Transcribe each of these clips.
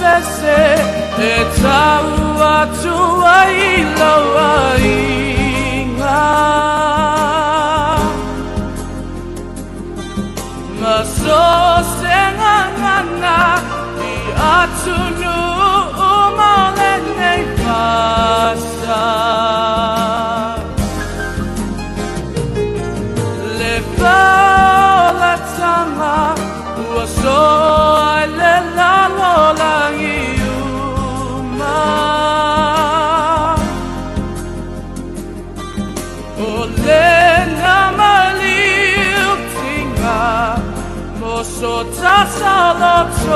sese e tau atu ai lau aiga. Ma so se ngangana i atunu uma o lenei fasa. Le faolatanga ua so ai le lalolagi uma. O lena maliutiga mo so tasalotoga.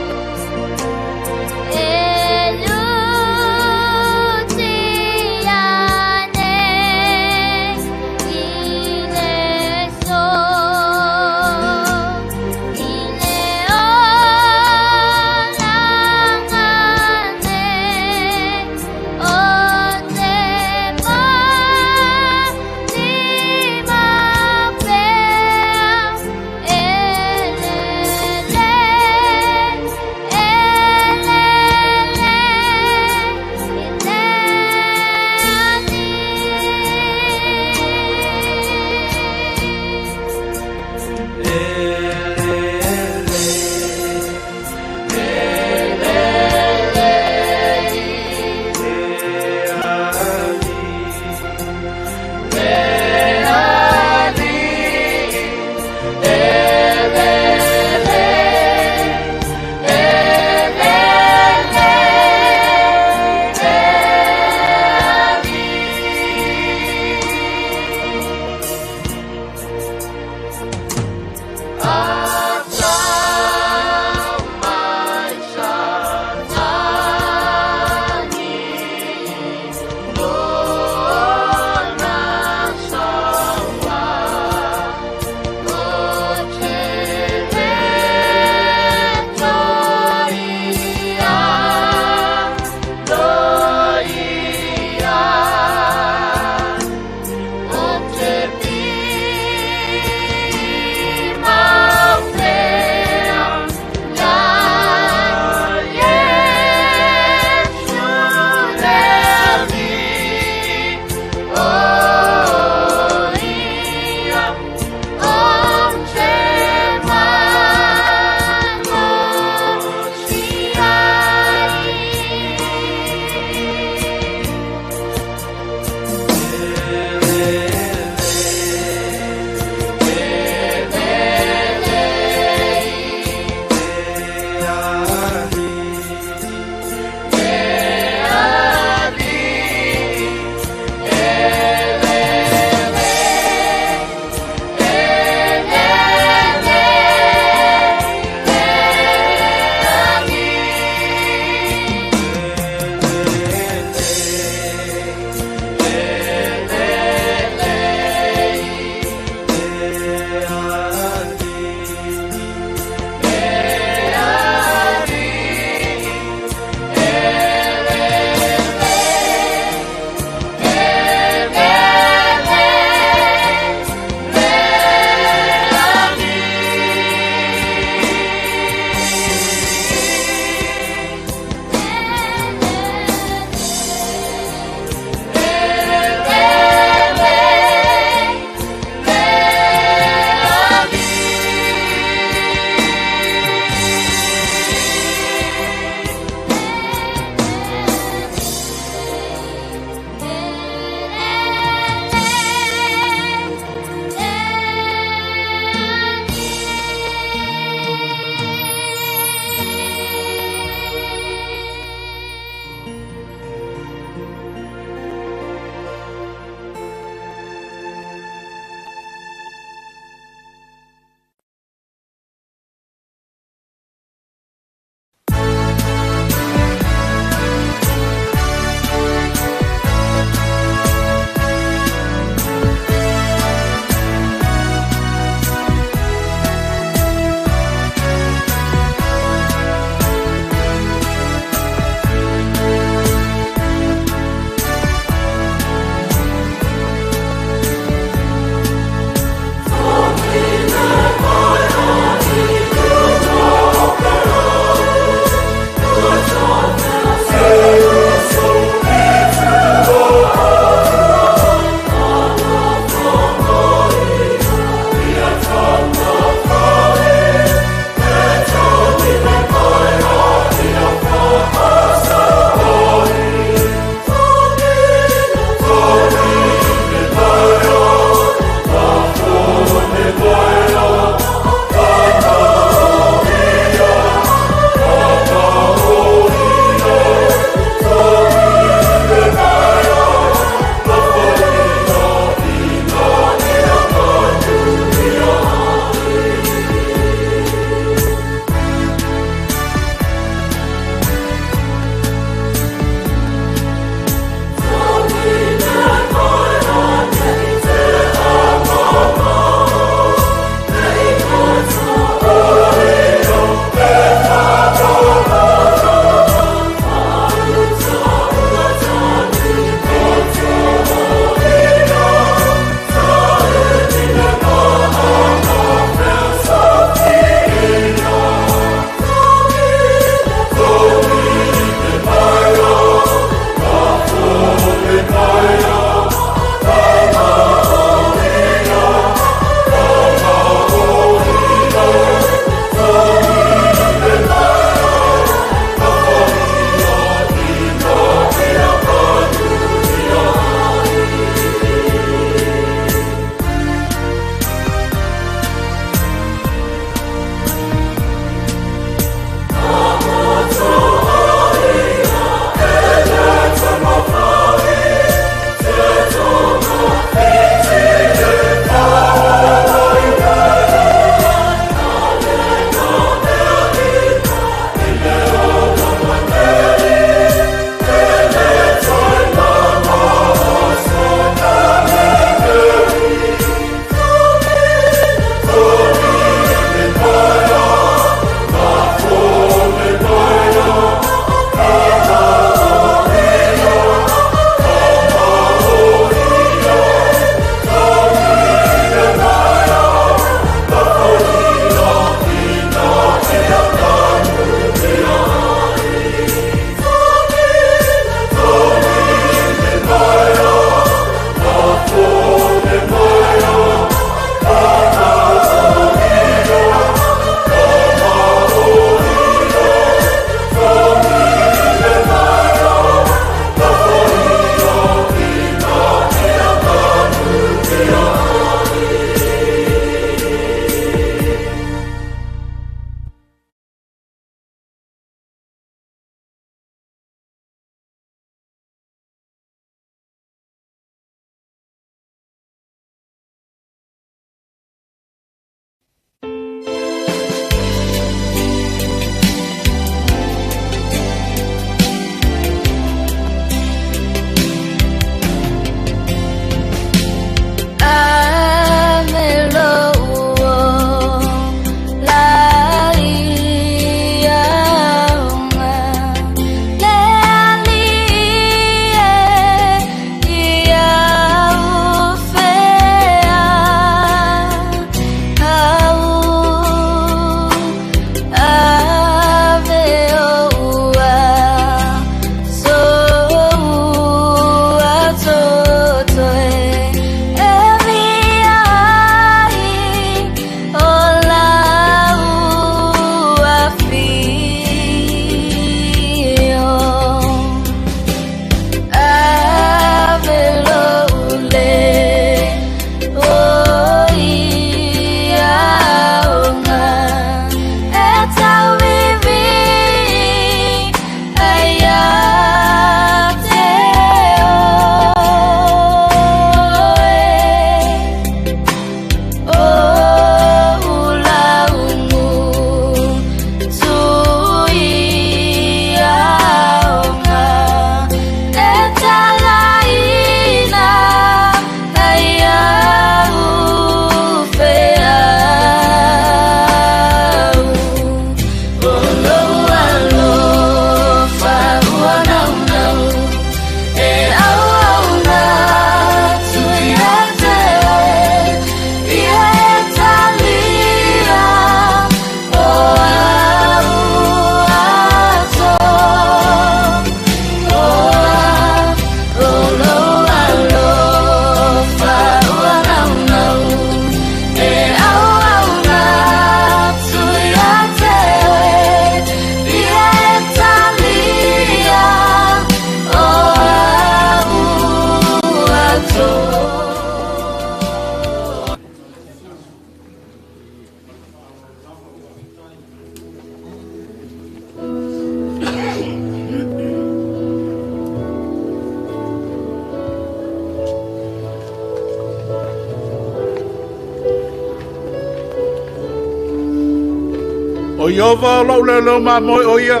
O Iova o lou leoleo mamoe o ia.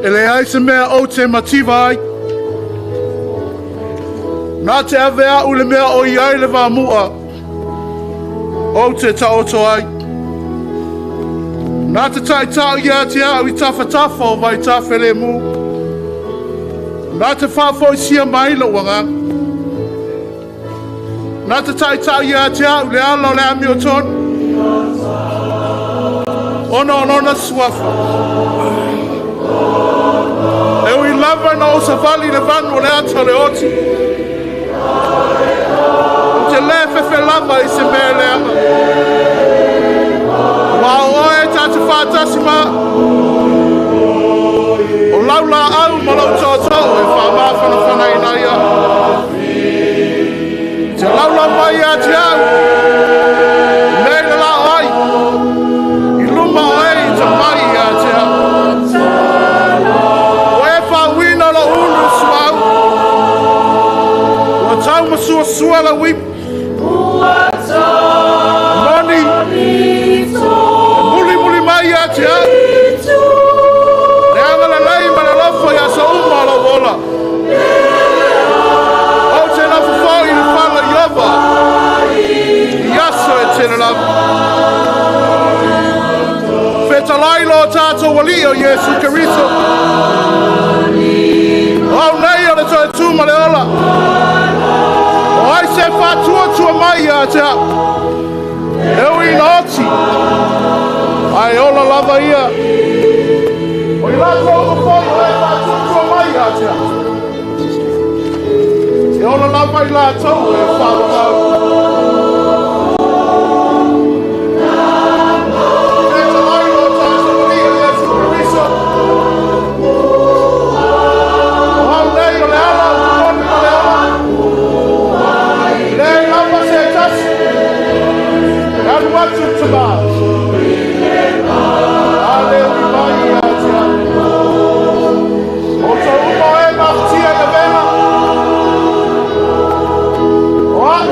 E leai se mea ou te mativa ai. Na te ave au i le mea o i ai le vamu'a, ou te taoto ai. Na te ta'ita'u ia te au i tafatafa o vaitafelemu. Na te faafoisia mai lou agaga. Na te ta'ita'u ia te au i le ala o le amiotonu, ona o lona suafa. E ui lava ina ou savali i le vanu o le ata o le oti, ou te le fefe lava i se mea leaga. Aua o oe ta te faatasi ma o lau laau ma lou tootoo e faamafanafanaina ai au. Te laulau mai ia te au, mea i le lao ai, i luma o e i ta mai ia te au. Ua e faauuina lou ulu i suauu, ua taumasuasua lau ipu. Moni, e mulimuli mai ia te au le agalelei ma le alofa i aso uma o lou ola. Ou te nofo foi i le fale o Iova i aso e tele lava. Fetalai lo tatou Alii o Iesu Keriso. O au nei o le toe tu ma le ola. O ai se faatuatua mai ia te au. E ui ina oti, ae ola lava ia. O i latou uma foi o e faatuatua mai ia te au, e ola lava i latou e faavavau. Fetalai lo tatou Alii o Iesu Keriso. O au nei o le ala o le moni ma le ola. E leai lava se tasi e alu atu i le Tamā, a le ui mai ia te au. O outou uma o e mafatia i avega, o au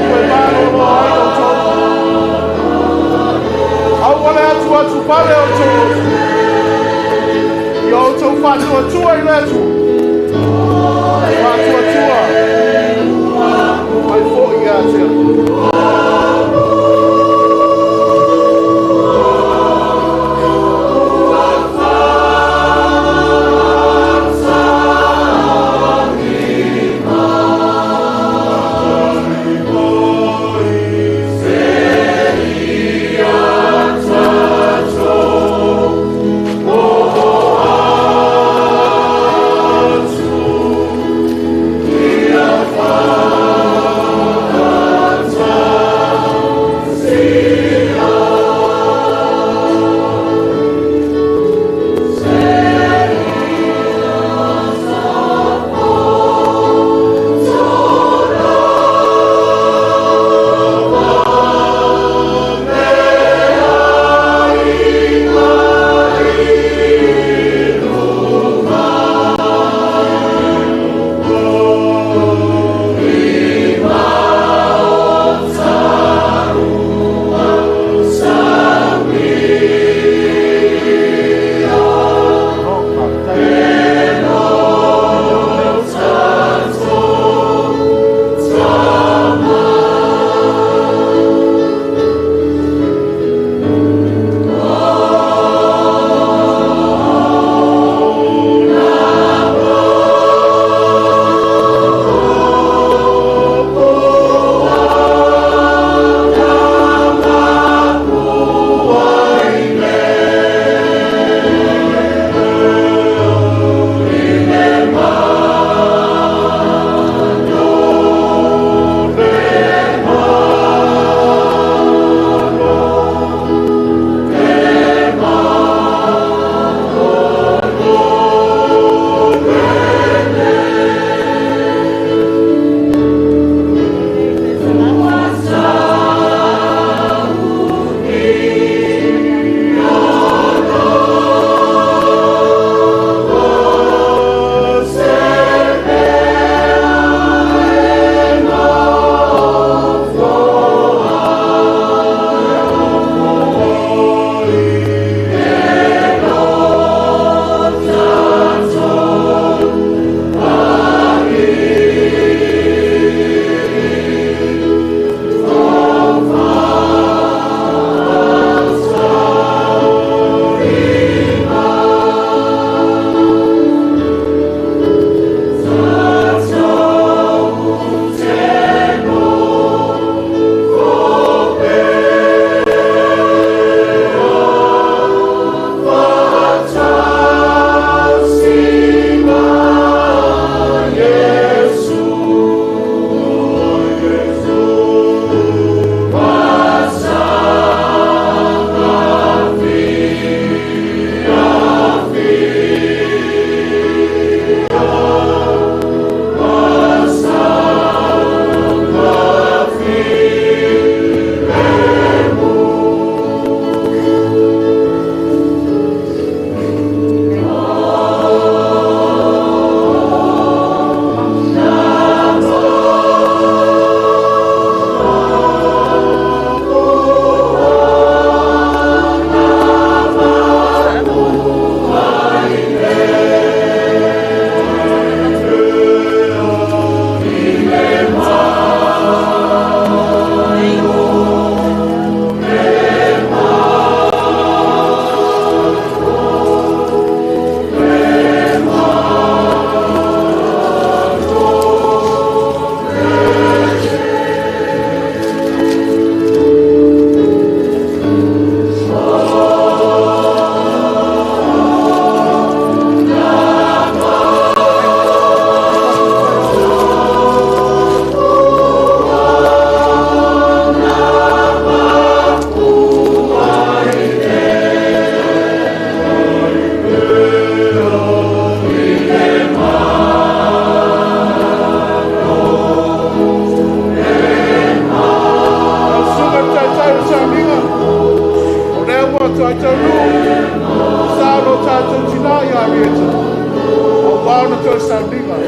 ona toe sauniga i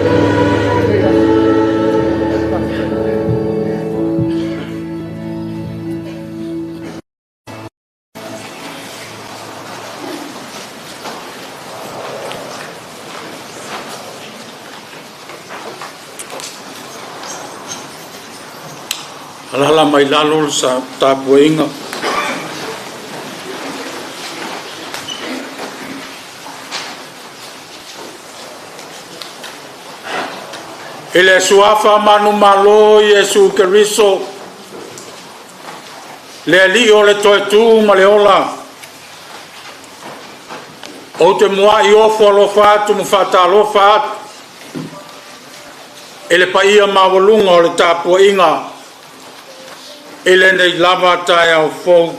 lenei aso. Alala mai lalo le tapuaiga i le suafa manumalo o Iesu Keriso, le Alii o le toe tu ma le ola. Ou te muai ofo alofa atu ma faatalofa atu i le paia maualuga o le tapuaiga i lenei lava taeao fou. E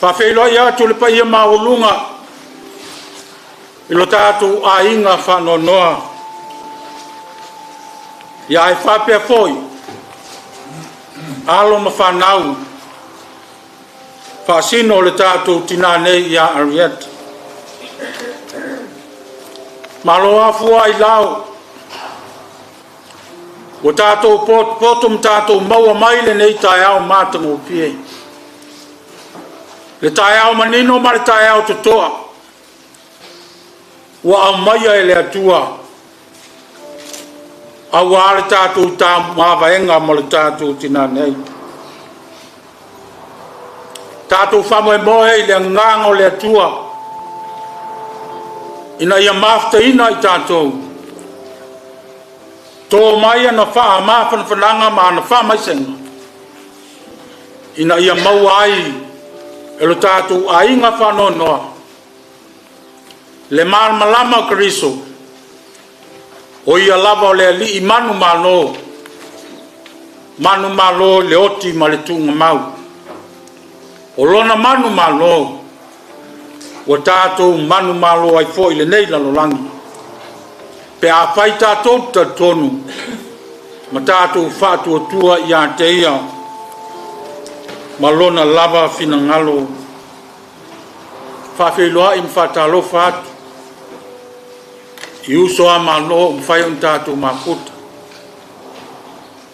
faafeiloai atu i le paia maualuga i lo tatou aiga faanoanoa, ia ae faapea foi alo ma fanau faasino o le tatou tina nei ia Henrietta. Malo afua ailao ua tatou potopoto ma tatou maua mai lenei taeao matagofie, le taeao manino ma le taeao totoa ua aumaia e le Atua aua le tatou mavaega ma le tatou tina nei. Tatou faamoemoe i le agaga o le Atua ina ia mafutaina i tatou, to mai ana faamafanafanaga ma ana faamaisega ina ia maua ai e lo tatou aiga faanoanoa le malamalama o Keriso, o Ia lava o le Alii manumalo, manumalo i le oti ma le tuugamau. O Lona manumalo ua tatou manumalo ai foi i lenei lalolagi, pe afai tatou te talitonu ma tatou faatuatua ia te Ia ma Lona lava finagalo. E faafeiloai ma faatalofa atu i uso a Malo ua mafai ona tatou mafuta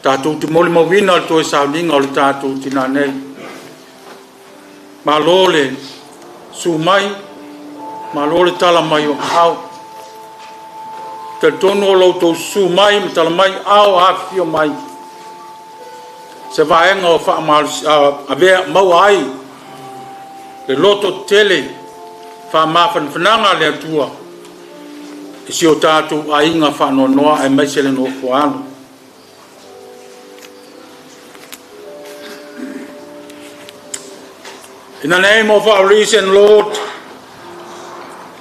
tatou te molimauina le toe sauniga o le tatou tina nei. Malo le susu mai, malo le tala mai o aao. E talitonu o lo outou susu mai ma tala mai aao, afifio mai, se vaega o faamalosia maua ai le lototetele, faamafanafanaga a le Atua i si o tatou aiga faanoanoa aemaise le nofo a alo. In the name of our risen Lord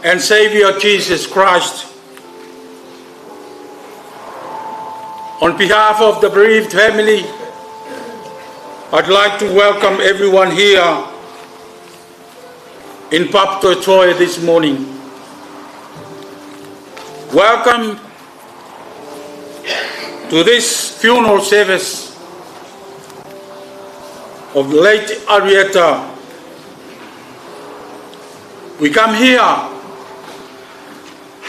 and Savior Jesus Christ, on behalf of the bereaved family, I'd like to welcome everyone here in Papatoetoe this morning. Welcome to this funeral service of late Arieta. We come here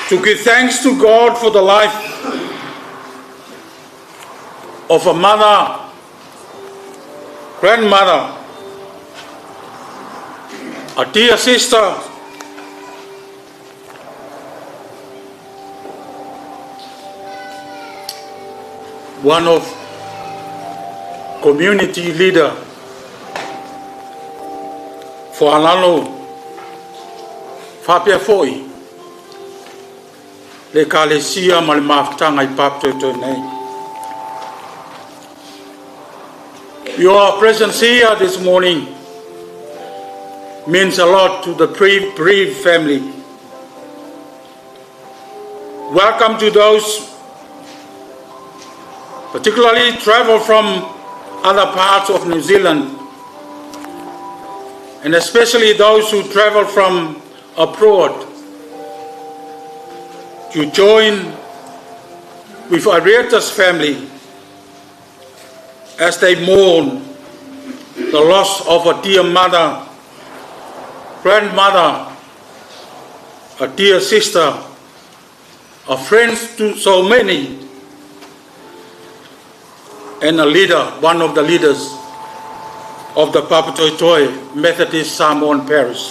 to give thanks to God for the life of a mother, grandmother, a dear sister, one of community leader for Alalo faapea foi le Ekalesia ma le mafutaga i Papatoetoe nei. Your presence here this morning means a lot to the bereaved family. Welcome to those particularly travel from other parts of New Zealand and especially those who travel from abroad to join with Arieta's family as they mourn the loss of a dear mother, grandmother, a dear sister, a friend to so many, and a leader, one of the leaders of the Papatoetoe Methodist Samoan Parish.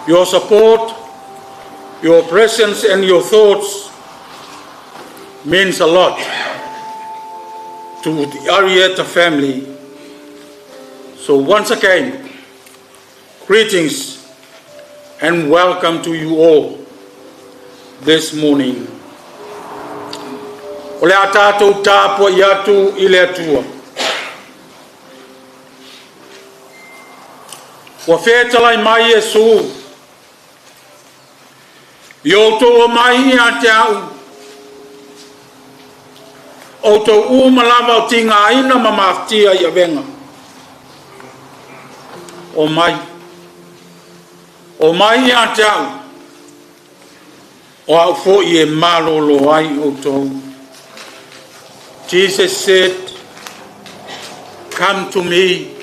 Your support, your presence, and your thoughts means a lot to the Arieta family. So once again, greetings and welcome to you all this morning. O le a tātou tapuai atu i le Atua. Ua fetalai mai Iesu, ia outou omai ia te a'u, outou uma lava o tigaina ma mafatia i avega. Omai, omai ia te a'u, o a'u fo'i e malōlō ai outou. Jesus said, "Come to me,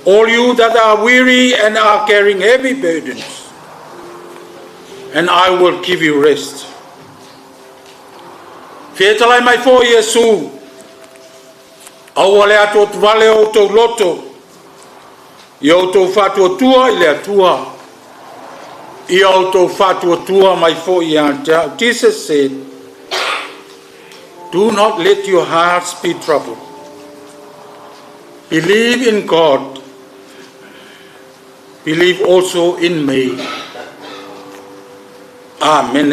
all you that are weary and are carrying heavy burdens, and I will give you rest." Fetalai mai fo'i Iesu, aua le atuatuvale o outou loto, ia outou faatuatua i le Atua, ia outou faatuatua mai fo'i ia te a'u. Jesus said, "Do not let your hearts be troubled. Believe in God. Believe also in me." Amen.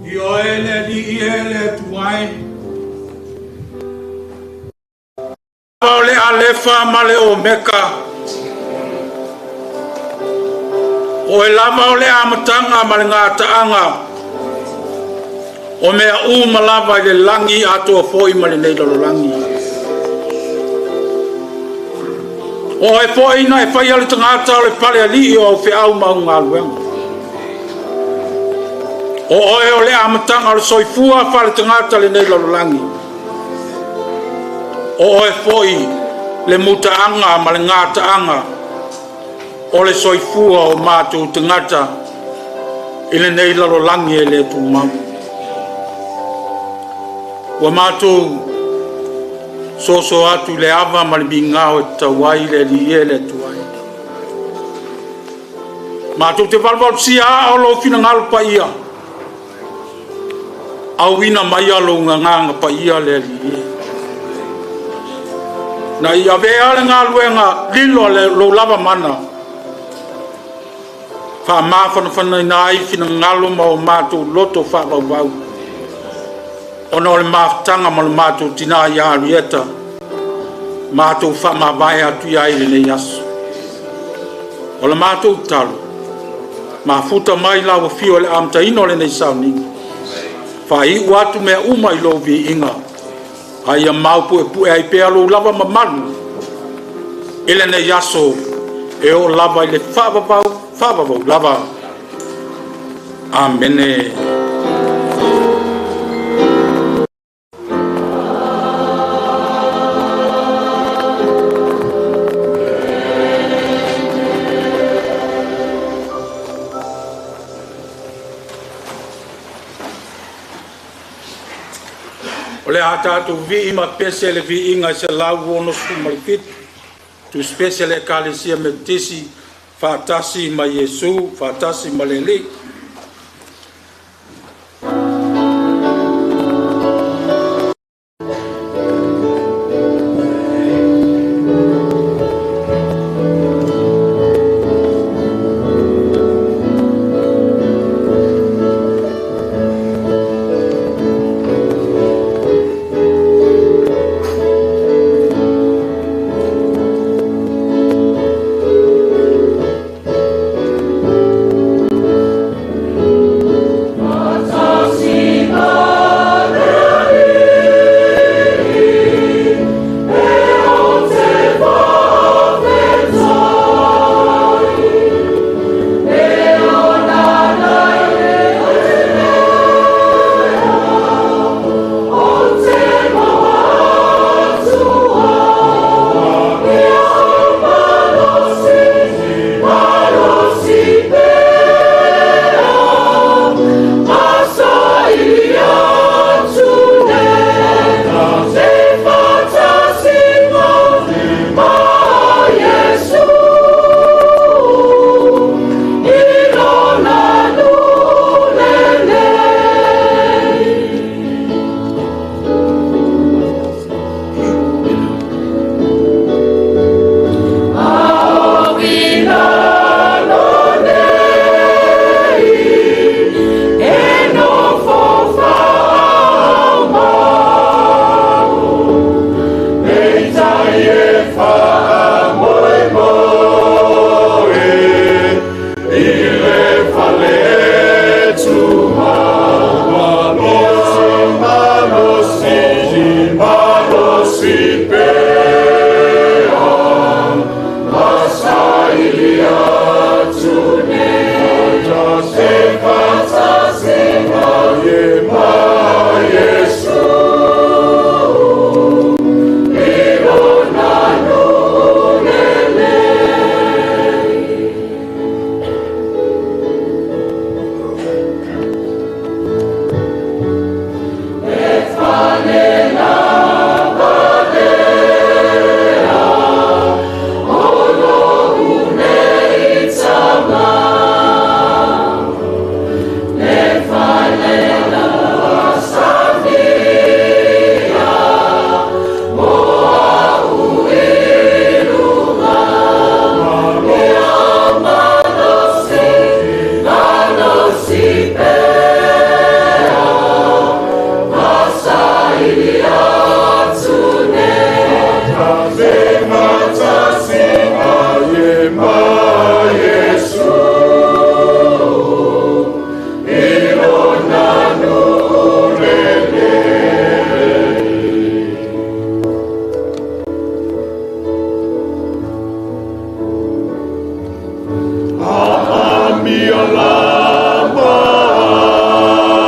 I oe le Alii e le Atua e. O le Alefa ma le Omeka. O e lava o le amataga ma le gata'aga. O mea uma lava i le lagi atoa foi ma lenei lalolagi. O oe foi na e faia le tagata o le falealii o au feau ma au galuega. O oe o le amataga o le soifua faale-tagata i lenei lalolagi. O oe foi le mutaaga ma le gataaga o le soifua o matou tagata i lenei lalolagi e le tumau. Ua matou soso atu i le ava ma le migao e tatau ai le Alii e le Atua e. Matou te valuvalusia aa o lou finagalo paia, auina maia lou agaga paia le Alii e. Na i avea le galuega lilo a lou lava mana, faamafanafanaina ai finagalo ma o matou loto faavauvau, ona o le mafutaga ma lo matou tina ia Arieta, matou faamavae atu i ai i lenei aso. O le matou talo, mafuta mai lau afio i le amataina o lenei sauniga, faaiu atu mea uma i lou viiga, a ia maopuepue ai pea lou lava mamalu i lenei aso e oo lava i le faavavau, faavavau lava. Amene. O le a tatou vivii ma pese i le viiga e 167, tusipese a le Ekalesia Metotisi, Faatasi ma Iesu, faatasi ma le Alii. Ia lama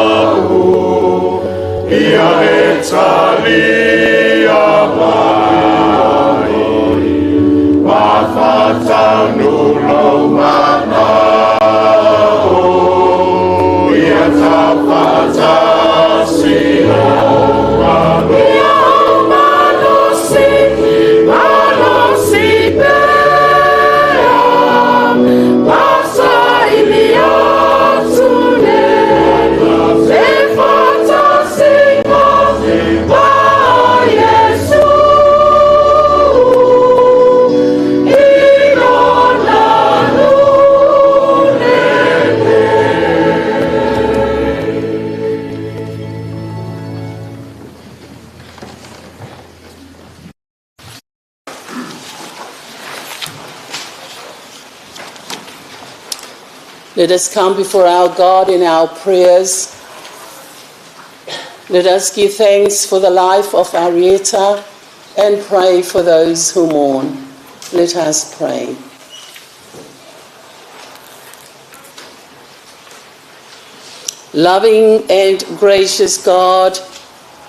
au, ia e talia mai, mafatanu lou mana'o, ia tafatasi lou malo. Ia ou malosi, malosi pea, fasaili atu nei, se faatasiga ma Iesu. I lona lunele. Let us come before our God in our prayers. Let us give thanks for the life of Arieta and pray for those who mourn. Let us pray. Loving and gracious God,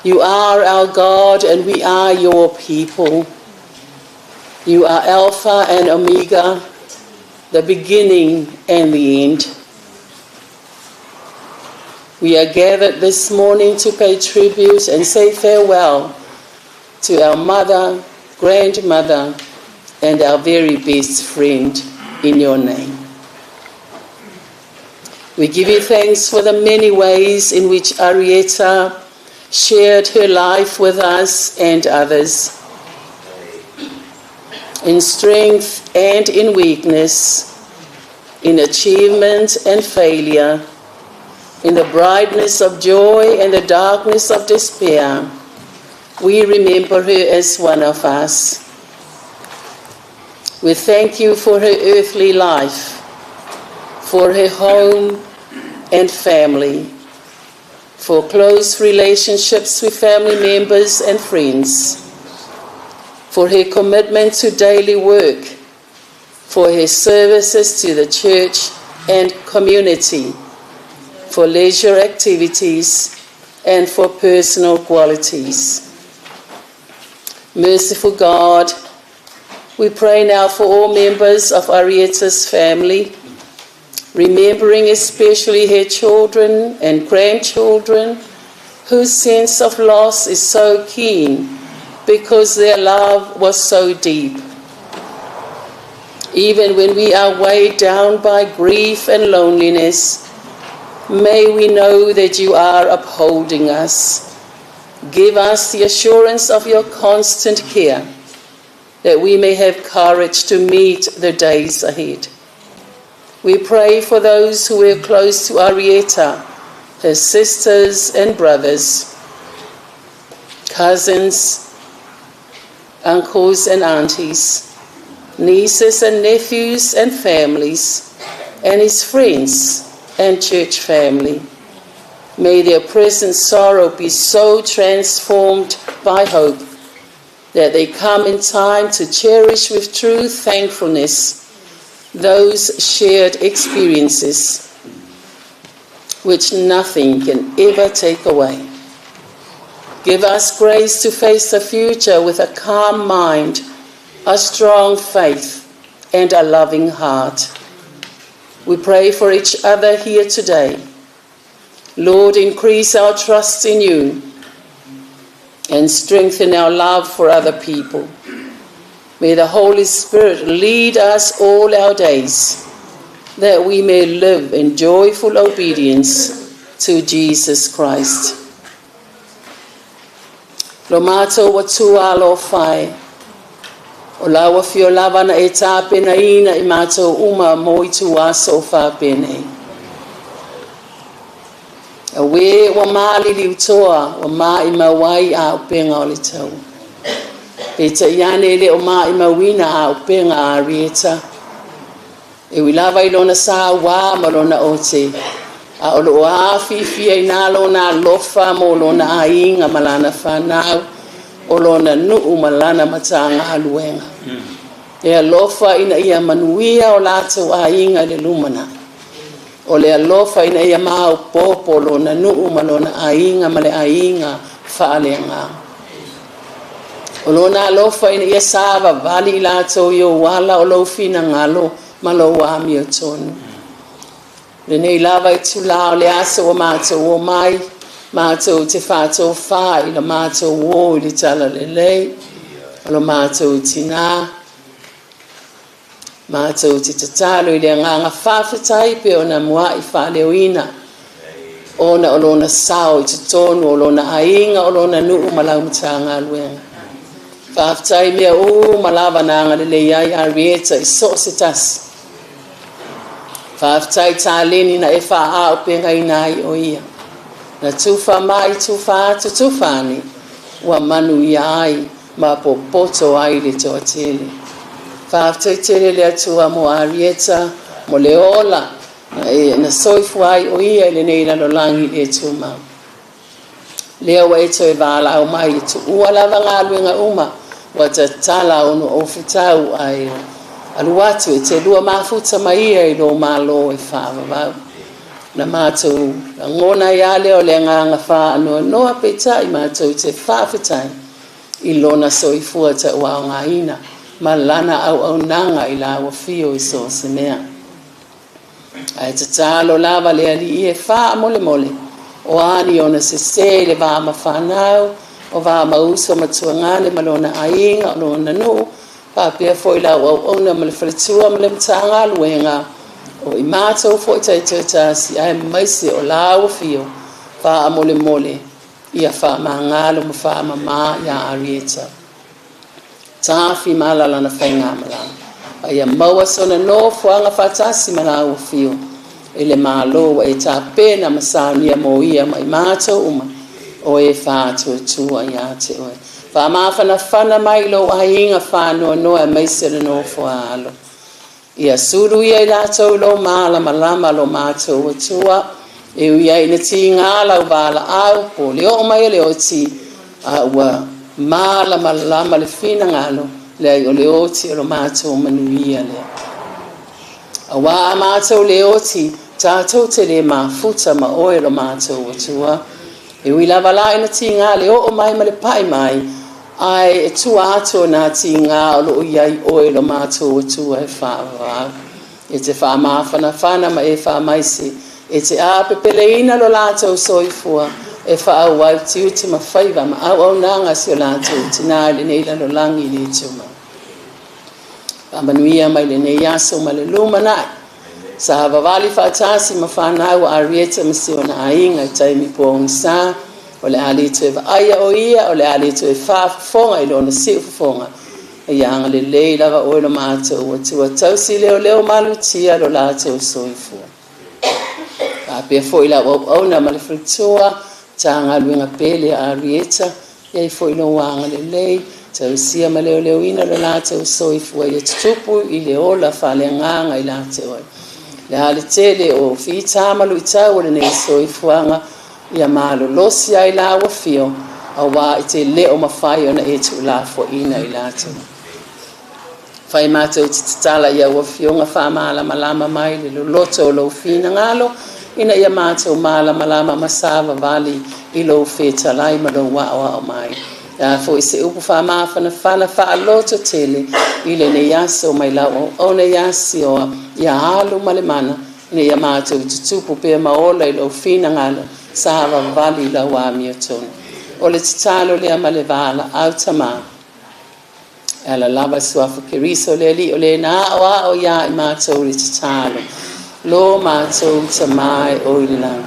you are our God and we are your people. You are Alpha and Omega, the beginning and the end. We are gathered this morning to pay tribute and say farewell to our mother, grandmother, and our very best friend in your name. We give you thanks for the many ways in which Arieta shared her life with us and others, in strength and in weakness, in achievement and failure, in the brightness of joy and the darkness of despair. We remember her as one of us. We thank you for her earthly life, for her home and family, for close relationships with family members and friends, for her commitment to daily work, for her services to the church and community, for leisure activities, and for personal qualities. Merciful God, we pray now for all members of Arieta's family, remembering especially her children and grandchildren, whose sense of loss is so keen because their love was so deep. Even when we are weighed down by grief and loneliness, may we know that you are upholding us. Give us the assurance of your constant care, that we may have courage to meet the days ahead. We pray for those who were close to Arieta, her sisters and brothers, cousins, uncles and aunties, nieces and nephews and families, and his friends and church family. May their present sorrow be so transformed by hope that they come in time to cherish with true thankfulness those shared experiences which nothing can ever take away. Give us grace to face the future with a calm mind, a strong faith, and a loving heart. We pray for each other here today. Lord, increase our trust in you and strengthen our love for other people. May the Holy Spirit lead us all our days, that we may live in joyful obedience to Jesus Christ. Lo matou Atua alofa e, o lau afio lava na e tapenaina i matou uma mo ituaso o faapenei. Auē ua maliliutoa, ua maʻimau ai auupega o le tau. Peitai ane e le o maʻimauina auupega a Arieta. E ui lava i lona sauā ma lona ote, a o loo afiifia i nā lona alofa mo lona aiga ma lana fanau, o lona nuu ma lana matagaluega. E alofa ina ia manuia o latou aiga i le lumanai. O le alofa ina ia maopoopo lona nuu ma lona aiga ma le aiga faaleagaga. O lona alofa ina ia savavali i latou i ou ala o lou finagalo ma lou amiotonu. Lenei lava itulā o le aso ua matou omai matou te faatofā i le matou ō i le talalelei o lo matou tinā, matou te tatalo i le agaga faafetai pei ona muai faaleoina ona o lona sao i totonu o lona aiga, o lona nuu ma lau Matagaluega. Faafetai i mea uma lava na agalelei ai Arieta i so o se tasi. Faafetai i taleni na e faaauupegaina ai o ia. Na tufa mai, tufa atu, tufa ane, ua manuia ai ma popoto ai le toatele. Faafetai tele le Atua mo Arieta, mo le ola na, e, na soifua ai o ia i lenei lalolagi le tumau. Lea ua e toe valaau mai e tuua lava galuega uma ua tatala ona ou fetau ae alu atu e te lua mafuta ma ia i lou Malo e faavavau. Na matou lagona ai lava lea o le agaga faanoanoa, peitai matou te faafetai i lona soifua tauaogaina ma lana auaunaga i lau afio i so o se mea. Ae tatalo lava le Alii e faamolemole o a ni ona sesē i le va ma fanau, o va ma uso ma tuagane ma lona aiga, o lona nuu, faapea foi lau auauna ma le faletua ma le Matagaluega, o i matou foi taitoatasi aemaise o lau afio, faamolemole ia faamagalo ma faamamā iā Arieta. Tafi ma ala lana faigamalaga, a ia maua sona nofoaga faatasi ma lau afio i le Malo ua e tapena ma saunia mo ia ma i matou uma o e faatuatua iā te oe. Faamafanafana mai i lou aiga faanoanoa aemaise le nofo a alo. Ia sulu ia i latou i lou malamalama lo matou Atua, e ui ai ina tiga lau valaau po o le oo mai o le oti, a ua malamalama le finagalo, leai o le oti o lo matou manuia lea. Auā a matou le oti, tatou te le mafuta ma oe lo matou Atua. E ui lava la ina tiga le oo mai ma le pai mai, ae e tua atu o nā tiga o loo i ai oe lo matou Atua e faavavau. E te faamafanafana ma e faamaise, e te apepeleina lo latou soifua e faaauau tiute ma faiva ma auaunaga a si o latou tinā i lenei lalolagi le tumau. Faamanuia mai lenei aso ma le lumanai. Sa vavali faatasi ma fanau a Arieta ma si ona aiga i taimi pogisa, o le a le toe vaaia o ia, o le a le toe faafofoga i lona siufofoga. Ia agalelei lava oe lo matou Atua, tausi leoleo malutia lo latou soifua. Faapea foi lau auauna ma le faletua, Matagaluega pele a Arieta, iai foi lou agalelei, tausia ma leoleoina lo latou soifua ia tutupu i le ola faaleagaga i la te oe. Le a le tele o fitā ma luitau o lenei soifuaga, ia malolosi ai lau afio, auā i te le o mafai ona e tuulafoaiina i latou. Fai matou te tatala i au afioga faamalamalama mai le loloto o lou finagalo, ina ia matou malamalama ma savavali i lou fetalai ma lou aoao mai. Le a foi se upu faamafanafana faalototele i lenei aso mai lau auauna ia Sioa, ia alu ma le mana, ina ia matou tutupu pea ma ola i lou finagalo, savavali i lau amiotonu. O le tatalo lea ma le valaau Tamā. E ala lava i suafa Keriso le Alii o le na aoao iā i matou le tatalo. Lo matou Tamā e o i le lagi,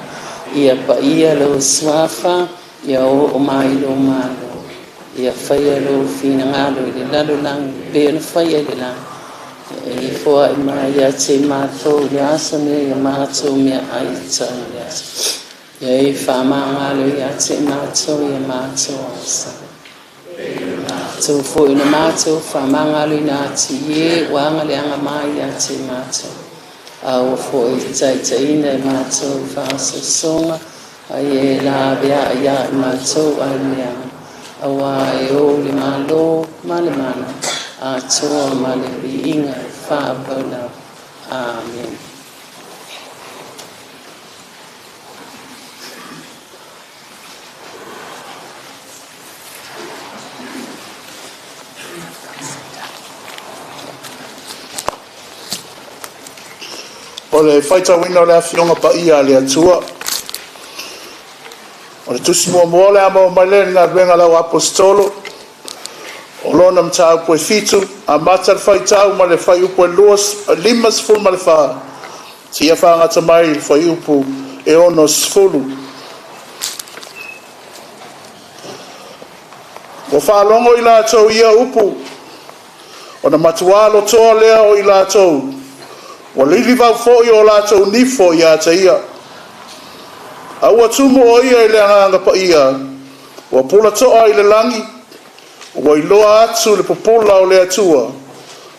ia paia lou suafa, ia oo mai lou Malo, ia faia lou finagalo i le lalolagi pei ona faia i le lagi. Ia e foai mai ia te matou i le aso nei ia matou meaai e tatau i le aso. Ia e faamagalo ia te matou ia matou agasala. Matou foi na matou faamagaloina atu i e ua agaleaga mai ia te matou. A ua foi taitaiina e matou i faaososoga, a ia e laveai ia i matou ai leaga. Auā e ou le Malo ma le mana, atoa ma le viiga e faavavau lava. Amene. O le faitauina o le Afioga Paia a le Atua. O le tusi muamua o le a maua mai lea i le Galuega a le Auaposeitolo, o lona mataupu e 7, amata le faitau mai le fuaiupu e 54 seia fagata mai le fuaiupu e 60. Ua faalogo i latou i ia upu, ona matua lotoa lea o i latou, ua lilivau foi o latou nifo ia te ia. A ua tumu o ia i le Agaga Paia, ua pulatoa i le lagi, ua iloa atu le pupula o le Atua,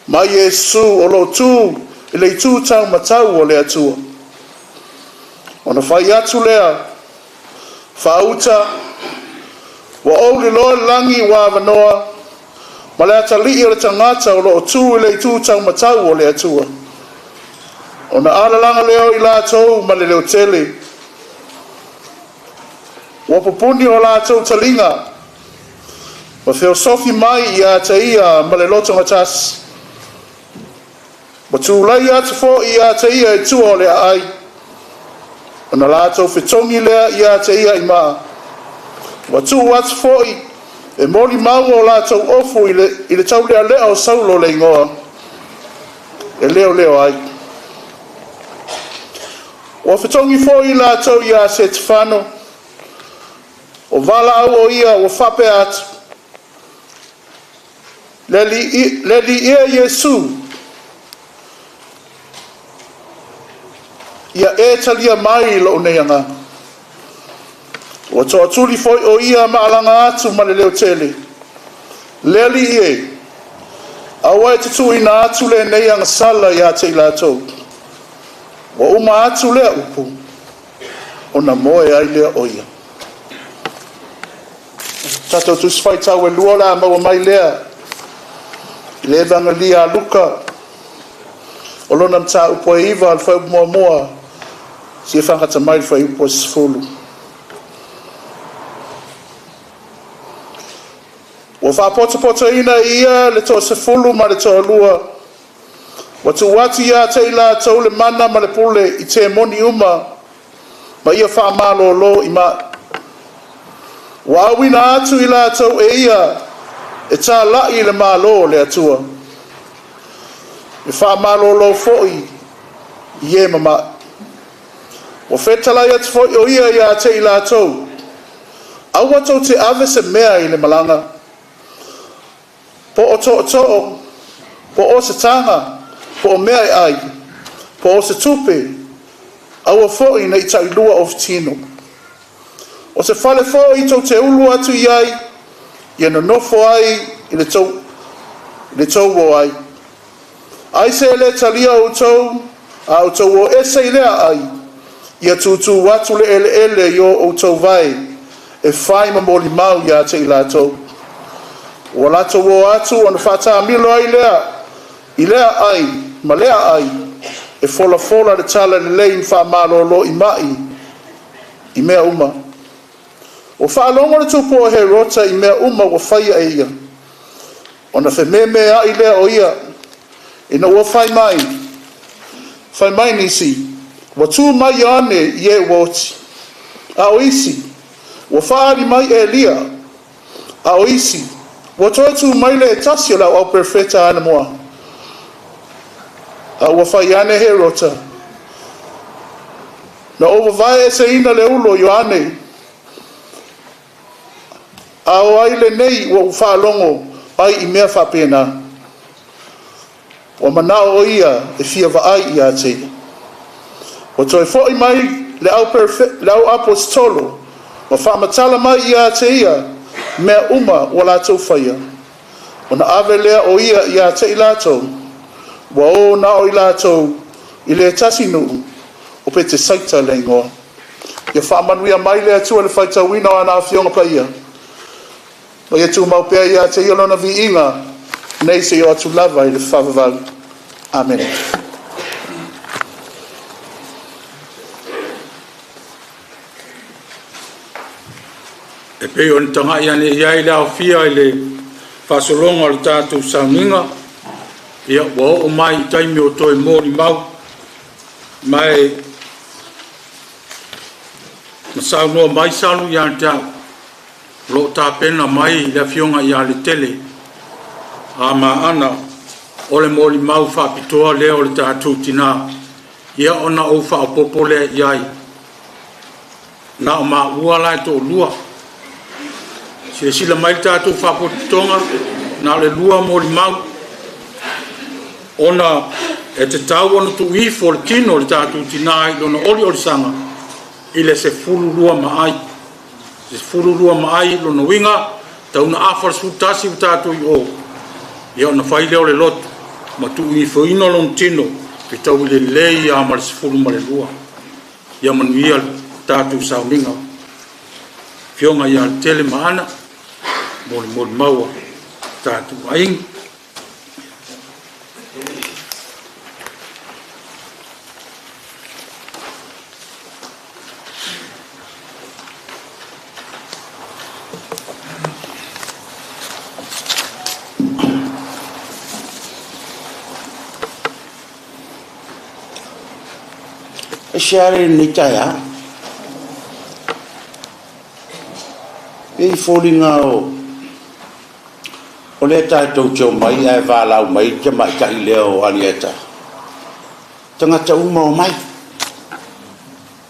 ma Iesu o lo o tu i le itu taumatau o le Atua. Ona fai atu lea, “Faauta, ua ou iloa le lagi ua avanoa, ma le atalii o le tagata o lo o tu i le itu taumatau o le Atua.” Ona alalaga lea o i latou ma le leotele, ua pupuni o latou taliga, ma feosofi mai ia te ia ma le lotogatasi, ma tulai atu foi ia te ia i tua o le aai, ona latou fetogi lea ia te ia i maa, ua tuu atu foi e molimau o latou ofu i le taulealea o Saulo le igoa, e leoleo ai. Ua fetogi foi i latou ia Setefano, o valaau o ia ua faapea atu, “Le Alii e Iesu, ia e talia mai lou nei agaga.” Ua tootuli foi o ia ma alaga atu ma le leotele, “Le Alii e, aua e te tuuina atu lenei agasala ia te i latou.” Ua uma atu lea upu, ona moe ai lea o ia. Tatou Tusi Faitau e lua o le a maua mai lea i le Evagelia a Luka, o lona mataupu e 9, le fuaiupu muamua seia fagata mai le fuaiupu e 10. Ua faapotopotoina e ia le toa sefulu ma le toalua, ua tuu atu ia te i latou le mana ma le pule i temoni uma ma ia faamalolo i mai. Ua auina atu i latou e ia e talai i le Malo o le Atua, e faamalolo foi i e mamai. Ua fetalai atu foi o ia ia te i latou, aua tou te ave se mea i le malaga, po o tootoo, po o se taga, po o mea e ai, po o se tupe, aua foi ne i tailua ofutino. O se fale foi tou te ulu atu i ai, ia nonofo ai i le tou, i le tou o ai. Ai se le talia outou, a outou o ese i lea ai, ia tutu atu le eleele i o outou vae e fai ma molimau ia te i latou. Ua latou o atu ona faatamilo ai lea i lea aai ma lea aai, e folafola le talalelei ma faamalolo i mai i mea uma. Ua faalogo le tupu o Herota i mea uma ua faia e ia, ona fememeai lea o ia, ina ua fai mai, fai mai nisi, ua tu mai Ioane i e ua oti. A o isi, ua faaali mai Elia, a o isi, ua toe tu mai le tasi o le au perofeta anamoa. A ua fai ane Herota, na ou vavae eseina le ulo o Ioane, a o ai lenei ua ou faalogo ai i mea faapena? Ua manao o ia e fia vaai ia te ia. Ua toe foi mai le au, le au aposetolo, ma faamatala mai ia te ia mea uma ua latou faia. Ona ave lea o ia ia te i latou, ua o na o i latou i le tasi nuu o Petesaita le igoa. Ia faamanuia mai le Atua i le faitauina o ana afioga paia, ma ia tumau pea ia te ia lona viiga, nei seia oo atu lava i le faavavau. Amene. E pei ona tagai ane i ai le aofia i le faasologa o le tatou sauniga, ia ua oo mai i taimi o toe molimau. Ma e na saunoa mai Salu ia te au, o lo o tapena mai le Afioga ia Letele a Maana o le molimau faapitoa lea o le tatou tina, ia ona ou faaopoopo lea i ai. Na o maua la e toalua. Silasila mai le tatou faalapotopotoga, na o le 2 molimau, ona e tatau ona tuu ifo le tino o le tatou tina i lona oliolisaga i le 12 maai. 12 maai, lona uiga, tau ina afa le 11 ua tatou i o, ia ona fai lea o le loto ma tuuifoina lona tino fetaui lelei lava ma le 12. Ia manuia le tatou sauniga. Afioga ia Letele ma Ana, molimau a tatou aiga. Aisea lenei taeao? E pei e foliga o lea tatou te omai ae valaau mai le tamaitai lea o Alieta. Tagata uma omai.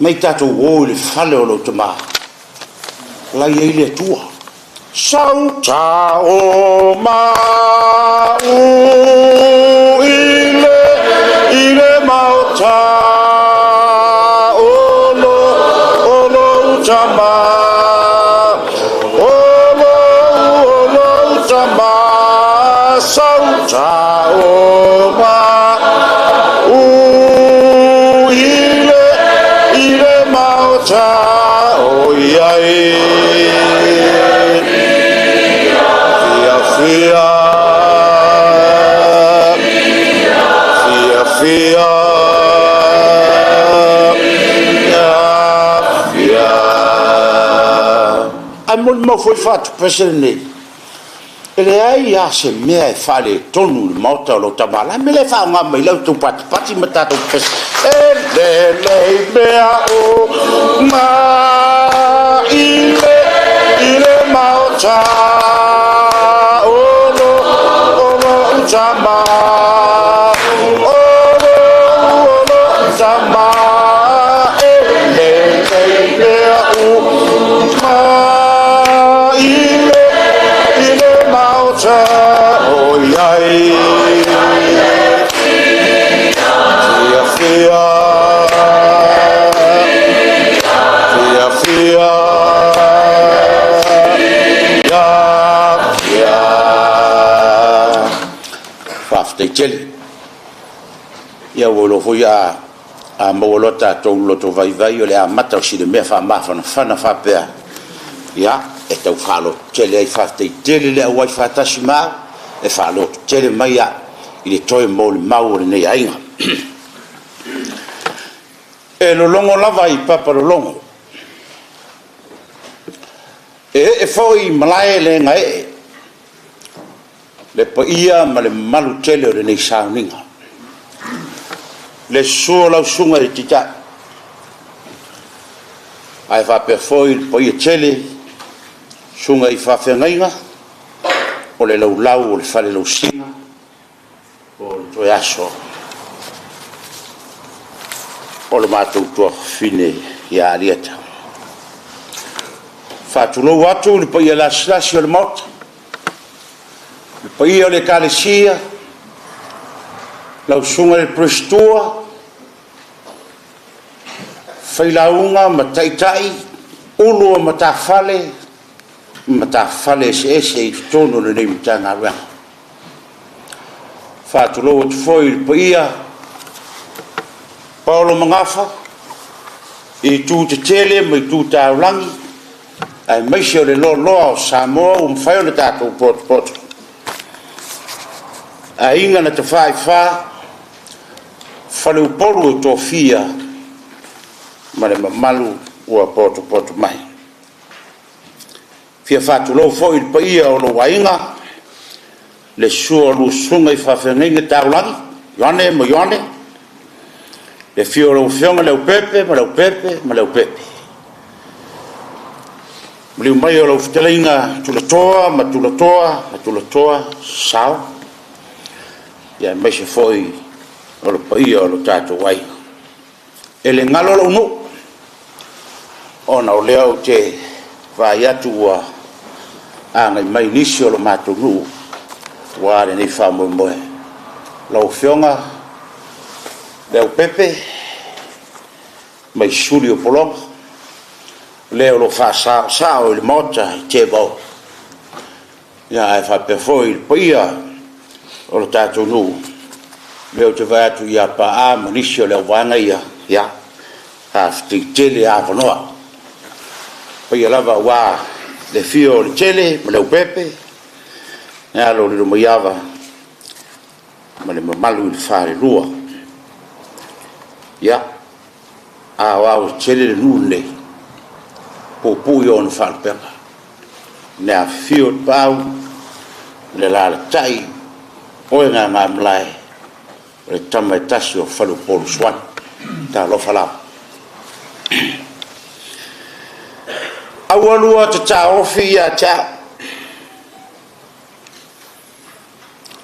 Mai tatou o i le fale o lou tama. La i ai le Atua. Sauta o mau i le maota o lo o lou tama o lo o lou tama sauta o mau i le maota o iai fia fia fia fia fia. Ai molimau foi faatupese lenei. E leai lava se mea e faaletonu i le maota o lou tama. La mea lea e faaaoga mai lau tou patipati ma tatou pese. E lelei mea uma i le maota o lo o lou tama o lo o lou tama e lelei mea uma i le maota o iai fia fia fia fia fia fia. Faafetai tele. Ia ua iloa foi a maua loa tatou loto vaivai o le amata o sina mea faamafanafana faapea. Ia, e tau faalototele ai faafetai tele le auai faatasi ma au, e faalototele mai au i le toe molimau o lenei aiga. E lologo lava i papa lologo, e ee foi i malae le gaee, le paia ma le mamalu tele o lenei sauniga. Le susu o lau susuga i le Taitai, ae faapea foi le paia tele, susuga i faafeagaiga, o le laulau o le fale lausina o le toe aso o le matou tuafafine ia Alieta. Faatulou atu le paia lasilasi o le Maota, le paia o le Ekalesia, lau susuga i le Peresetua, failauga ma taitai, ulu o matafale, matafale eseese i totonu o lenei Matagaluega. Faatulou atu foi i le paia Paolo Magafa, i itu tetele ma itu taulagi, aemaise o le loaloa o Samoa ua mafai ona tatou potopoto. Aiga na tafaifa, faleupolu o tofia ma le mamalu ua potopoto mai. Fia faatulou foi i le paia o lou aiga, le susu o lua susuga i faafeagaiga taulagi, Ioane ma Ioane, Le afio o lau Afioga Leaupepe ma Leaupepe ma Leaupepe. Maliu mai o lau fetalaiga Tulatoa ma Tulatoa ma Tulatoa Sao, ia aemaise foi o le paia o lo tatou aiga. E le galo lou nuu, ona o lea ou te vaai atu ua agai mai nisi o le matou nuu aua lenei faamoemoe. Lau Afioga Leaupepe mai suli o pologa, le o lo o faasaosao i le Maota i Tevaoa, ae faapea foi le paia o le tatou nuu, lea ou te vaai atu ia Paa ma nisi o le auvaega ia, ia faafetai tele avanoa. O paia lava aua le afio o Letele ma Leaupepe, le alo o Lilomaiava ma le mamalu i le falelua. Ia, a aoaotetele le nuu lenei, puupuu i ona faalupega. Le afifio o Tapaau, le alaalatai o oe Gagaemalae, o le tama e tasi o faleupolu Suani. Talofa lava. Aua lua te taofi ia te au,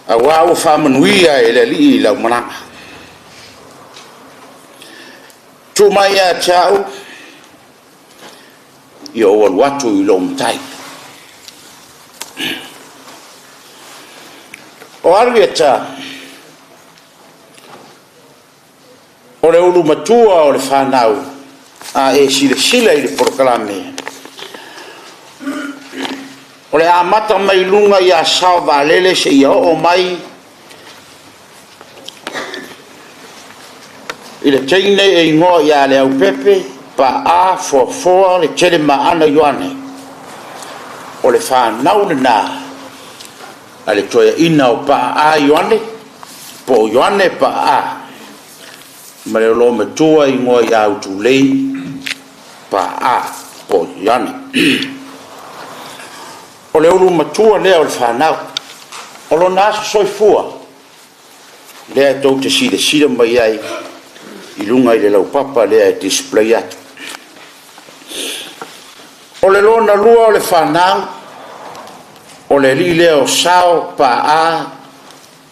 aua ua faamanuia e le Alii lau malaga. Tuu mai ia te au, ia ou alu atu i lou Matai. O Arieta, o le ulu matua o le fanau, a e silasila i le polokalame, o le amata mai luga ia Saovaalele seia oo mai i le teine e igoa ia Leaupepe Paa Foafoa Letelemaana Ioane, o le fanau lena a le toeaina o Paa Ioane po o Ioane Paa ma le olomatua e igoa ia Utulei Paa po o Ioane. O le ulu matua lea o le fanau. O lona aso soifua, lea tou te silasila mai ai i luga i le laupapa lea e display atu. O le lona lua o le fanau, o le alii lea o Sao Paa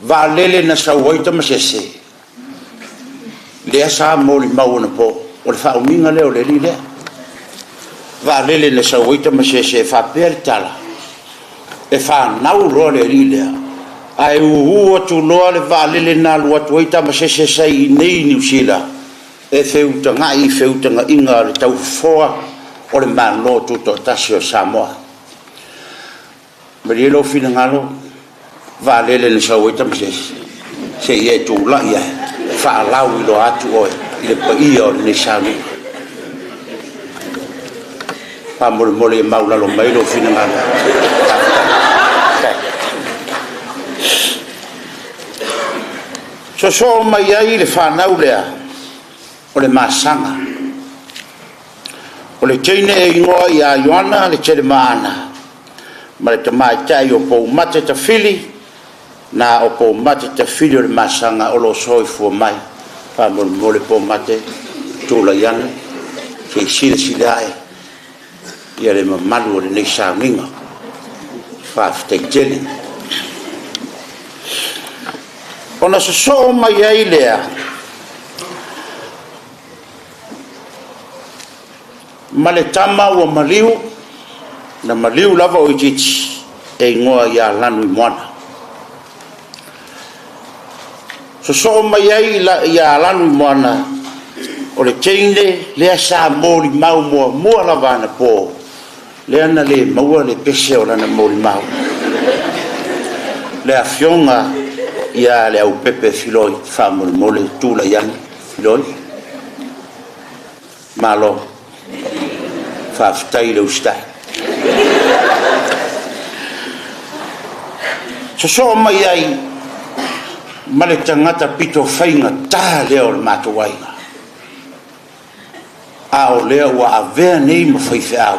Vaalele na sau ai Tamasese, lea sa molimau anapo, o le faaumiga lea o le alii lea. Vaalele na sau ai Tamasese e faapea le tala, e fanau loa le alii lea, ae uu atu loa le vaalele na alu atu ai Tamasese sa i inei i Niu Sila, e feutagai i feutagaiga a le taufofoa o le Malo Tutoatasi o Samoa. Malie lou finagalo, vaalele na sau ai Tamasese, se i e tulai ae faalauiloa atu oe i le paia o lenei sauniga. Faamolemole ia maualalo mai lou finagalo. Faafetai. Sosoo mai ai le fanau lea o le masaga. O le teine e igoa ia Ioana le Telemaana ma le tamaitai o Poumate Tafili, na o Poumate Tafili o le masaga o lo o soifua mai. Faamolemole Poumate, tulai ane se i silasila ae ia le mamalu o lenei sauniga. Faafetai tele. Ona sosoo mai ai lea ma le tama ua maliu, na maliu lava o itiiti, e igoa ia Lanuimoana. Sosoo mai ai ia Lanuimoana, o le teine lea sa molimau muamua lava anapo, lea na le maua le pese o lana molimau, le afioga ia Leaupepe Filoi. Faamolemole tulai ane Filoi. Malo, faafetai le usitai. Sosoo mai ai ma le tagata pito faigata lea o le matou aiga, a o lea ua avea nei ma faifeau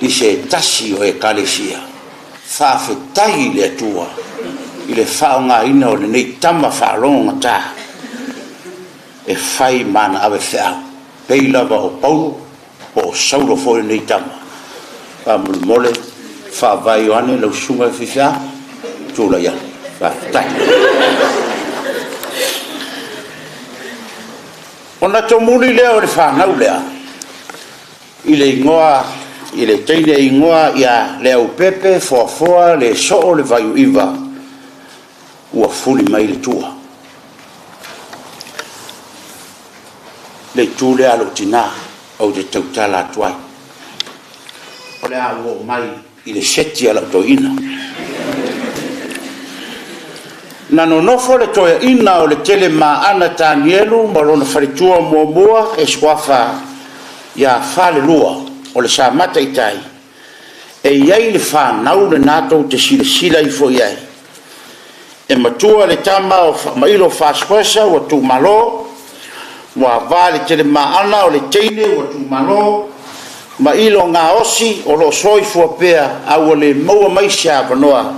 i se tasi o Ekalesia. Faafetai i le Atua i le faaaogaina o lenei tama faalogogata. e fai ma ana ave feau, pei lava o Paulo po o Saulo foi lenei tama. Faamolemole, faavae Ioane lau susuga i le faifeau, tulai ane. Faafetai. Ona tomuli lea o le fanau lea i le igoa i le teine igoa ia Leaupepe Foafoa le Soo le Vaiuiva ua fuli mai le tua. Le itu lea a lou tinã ou te tautala atu ai. O le a ou oo mai i le seti a lau toeaina. Na nonofo le toeaina o le Telemaana Tanielu ma lona faletua muamua e suafa ia Falelua o le Samata i Tai, e i ai le fanau lena tou te silasila ifo i ai. E matua le tama o Faamailo Fasipoesa ua tuumalo, ua ava le Telemaana o le teine ua tuumalo, ma ilo gaosi o lo o soifua pea a ua le maua mai se avanoa,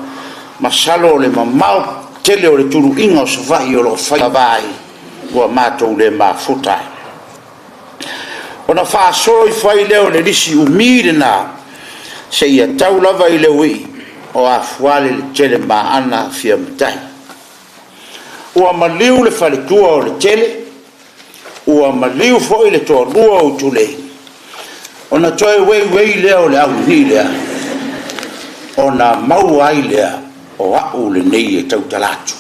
masalo o le mamao tele o le tuluiga o Savaii o lo o faia va ai, ua matou le mafuta ai. Ona faasolo ifo ai lea o le lisi umi lena, seia tau lava i le uii o Afuale le Telemaana Fia Matai. Ua maliu le faletua o le Tele, ua maliu foi le toalua o Utulei, ona toe weiwei lea o le aulinii lea, ona maua ai lea o au lenei e tautala atu.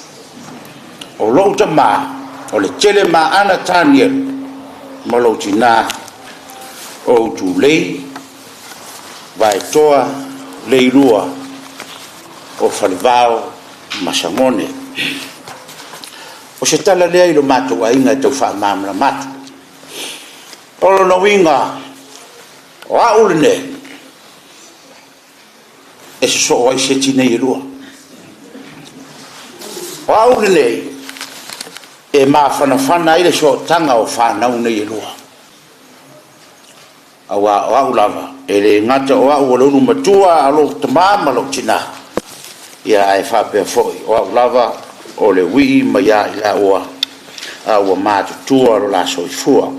O lou tama o le Telemaana Tanielu ma lou tinã o Utulei Vaetoa Leilua o Falevao ma Sagone. O se tala lea i lo matou aiga e tau faamalamalama atu. O lona uiga, o au lenei e sosoo ai seti nei e lua. O au lenei e mafanafana ai le sootaga o fanau nei e lua. Aua o au lava, e le gata o au o le ulu matua a lou tama ma lou tinā, ia ae faapea foi o au lava o le uii mai ia i laua a ua matutua lo la soifua.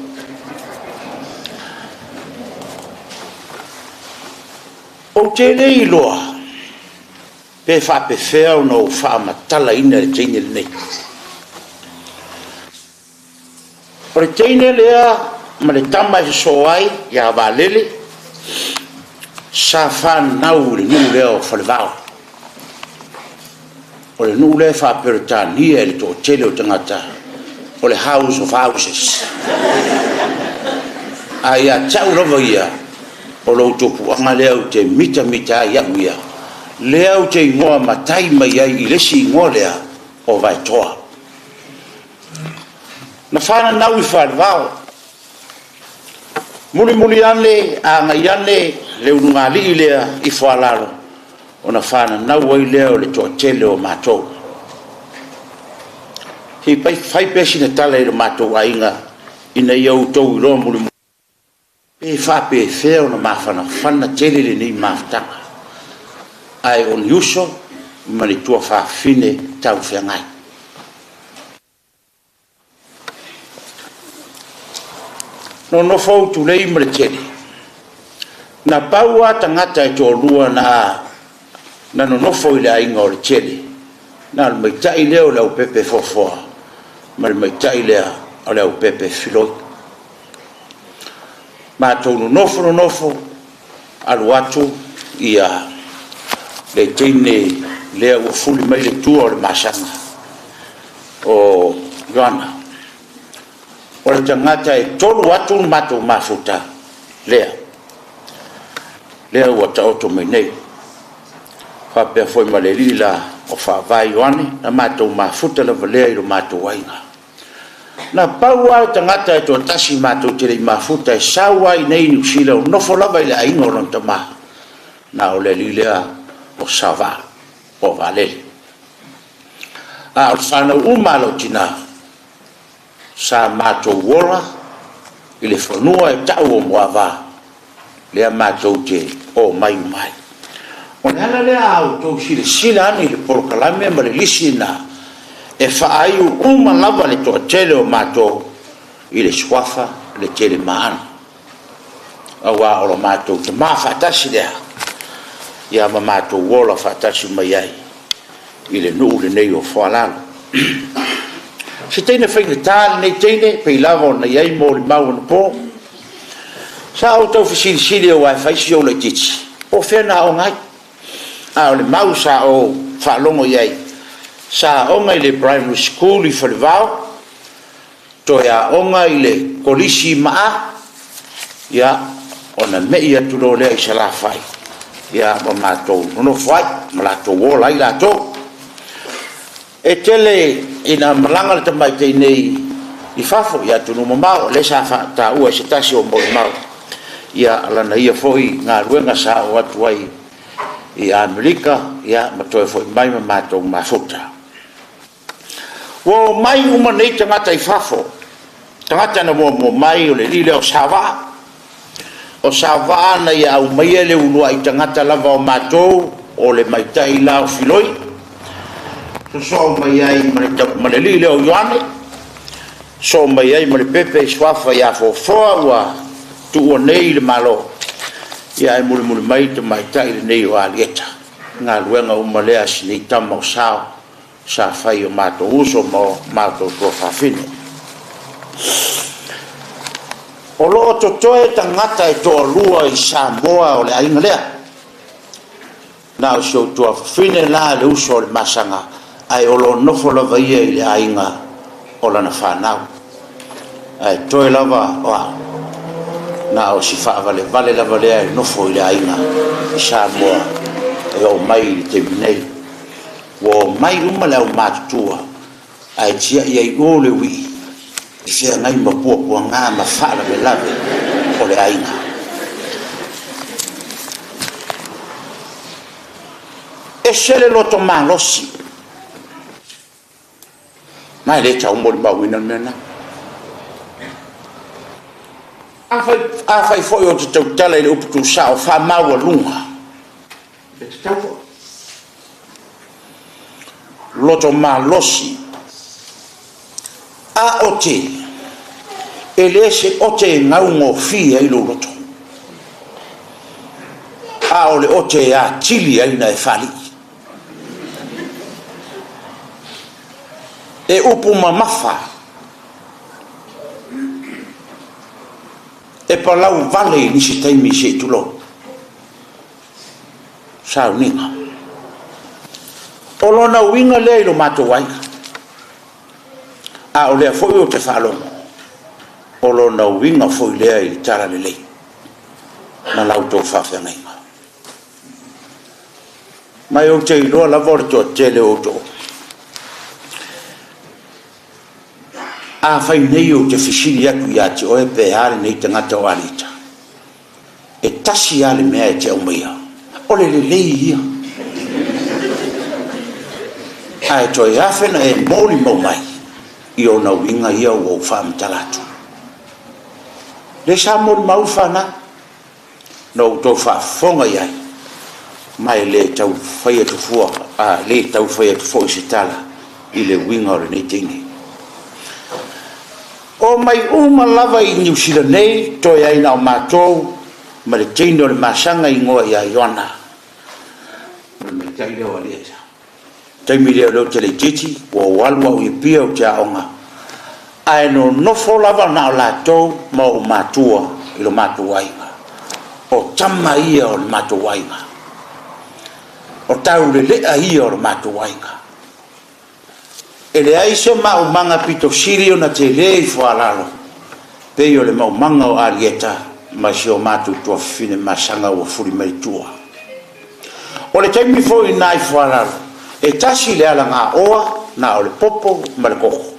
Ou te le iloa pe faapefea ona ou faamatalaina le teine lenei. O le teine lea ma le tama e sosoo ai ia Valele, sa fanau i le nuu lea o Falevao. O le nuu lea e faa-Peretania i le toatele o tagata, o le House of Houses. A ia te au lava ia, o lou tupuaga lea ou te mitamita ai au ia, lea ou te igoa matai mai ai i le isi igoa lea o Vaetoa. Na fananau i Falevao, mulimuli ane agai ane le ulugalii lea i Foalalo, ona fananau ai lea o le toatele o matou. Se i fai pea sina tala i lo matou aiga ina ia outou iloa mulimuli pe faapefea ona mafanafana tele lenei mafutaga, ae o ni uso ma ni tuafafine taufeagai. Nonofo Utulei ma le Tele, na pau lava tagata e toalua na nonofo i le aiga o le Tele, na o le maitai lea o le aupepe foafoa ma le maitai lea o le aupepe filoi. Matou nonofo nonofo, alu atu ia le teine lea ua fuli mai le tua o le masaga o Ioana. O le tagata e tolu atu le matou mafuta lea, lea ua taoto mai nei. Faapea foi ma le alii la o Faavae Ioane, na matou mafuta lava lea i lo matou aiga. Na pau lava le tagata e toatasi matou te le i mafuta e sau lava i inei i Niu Sila, o nofo lava i le aiga o lona tama, na o le alii lea o Savaa po o Valele. A o le fanau uma a lou tinã, sa matou ola i le fanua e tau o Moava, lea matou te omai uma ai. O le ala lea a outou silasila ane i le polokalame ma le lisi lena, e faaiu uma lava le toatele o matou i le suafa Letelemaana, auā o lo matou tama faatasi lea, ia ma matou ola faatasi mai ai i le nuu lenei o Foalalo. Se teine faigata lenei teine, pei lava ona i ai molimau anapo. Sa ou tau fesilisili aua e fai si ou laitiiti, po o fea na aoga ai. A o le mau sa ou faalogo i ai, sa aoga i le primary school i Falevao, toe aoga i le Kolisi i Maa, ia, ona me'i atu loa lea i Salafai, ia ma matou nonofo ai, ma latou ola ai latou. E tele ina malaga le tamaitai nei i fafo i atunuu mamao, lea sa faataua e se tasi o molimau, ia lana ia foi galuega sa oo atu ai i Amerika, ia ma toe foi mai ma matou mafuta. Ua omai uma nei tagata i fafo, tagata na muamua mai o le alii lea o Savaa. O Savaa na ia aumaia le uluai tagata lava o matou, o le maitai la o Filoi, sosoo mai ai ma le alii lea o Ioane, sosoo mai ai ma le pepe i suafa ia Foafoa ua tuua nei i le Malo, ia ae mulimuli mai le tamaitai lenei o Alieta. Galuega uma lea a si nei tama o Sao sa fai i o matou uso ma o matou tuafafine. O lo o totoe tagata e toalua i Samoa o le aiga lea. Na o si ou tuafafine la le uso o le masaga, ae o lo o nofo lava ia i le aiga o lana fanau. Ae toe lava o au, na o si faavalevale lava lea e nofo i le aiga i Samoa e oo mai i le taimi nei. Ua omai uma le aumatutua ae tiai ai o le uii e feagai ma puapuaga ma faalavelave o le aiga. Ese le loto malosi. Ma e le tau molimauina le mea lena. Afai foi ou te tautala i le upu tuusao faamaualuga, e tatau foi. Loto malosi. A ote, e le se ote e gaugofie ai lou loto, a o le ote e atili ai na e faalii. E upu mamafa, e palau vale i nisi taimi se i tulou. Sauniga. O lona uiga lea i lo matou aiga, a o lea foi ou te faalogo, o lona uiga foi lea i le talalelei ma la outou faafeagaiga. Ma ou te iloa lava o le toatele o outou. Afai nei ou te fesili atu ia te oe pe a lenei tagata o Alita, e tasi lava le mea e te aumaia, o le lelei ia. Ae toe afe na e molimau mai i ona uiga ia ua ou faamatala atu. Lea sa molimau le fanau, na outou faafofoga i ai, ma e le tau fai atu fua, a le tau fai atu foi se tala i le uiga o lenei teine. O mai uma lava i Niu Sila nei, toe ai na o matou ma le teine o le masaga igoa ia Ioana. O le maitai lea o Alieta. Taimi lea o lea ou te laitiiti, ua ou alu au i Apia ou te aoga, ae nonofo lava na o latou ma ou matua i lo matou aiga. O tama ia o le matou aiga. O taulelea ia o le matou aiga. E leai se maumaga pito sili ona tele i Foalalo, pei o le maumaga o Alieta ma si o matou tuafafine masaga ua fuli mai i tua. O le taimi foi lena i Foalalo, e tasi le alagaoa na o le popo ma le koko.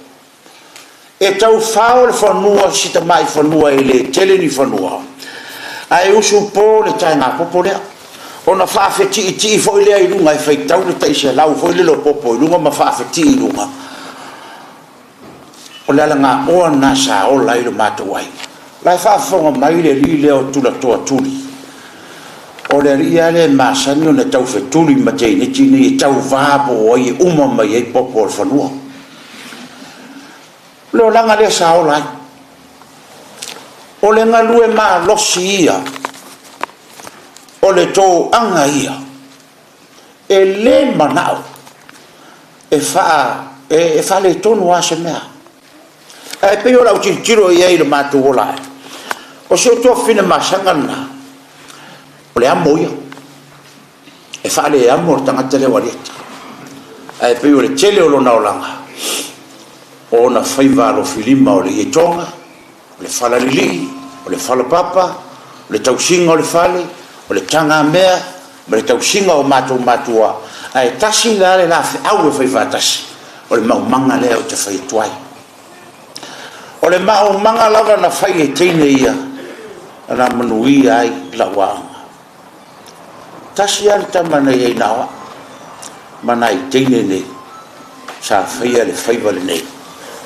E tau fao le fanua si tamai fanua e le tele ni fanua, ae usupo le taegapopo lea. Ona faafetiitii foi lea i luga e faitau le tai selau foi lele o popo i luga ma faafetii i luga. O le alagaoa lena sa ola ai lo matou aiga. La e faafofoga mai le alii lea o Tulatoa Tuli. O le alii lava lea e masani ona tau fetuli ma teiniti nei e tauva po o ai e uma mai ai popo o le fanua. O le olaga lea sa ola ai. O le galue malosi ia, o le toaga ia, e lē manao e faaletonu lava se mea. Ae pei o lau tilotilo i ai i le matou ola ai, o si ou tuafafine masaga lena, o le amo ia, e faaleamo le tagata lea o Alieta. Ae pei o le tele o lona olaga, o ona faiva alofilima o le ietoga, o le falalilii, o le falapapa, o le tausiga o le fale, o le tagamea, ma le tausiga o matou matua. Ae tasi la le lafeau e fai faatasi, o le maumaga lea ou te fai atu ai. O le maumaga lava na fai e teine ia, na manuia ai lau aoga. Tasi lava le tama na i ai na o au, ma nai teine nei, sa faia le faiva lenei,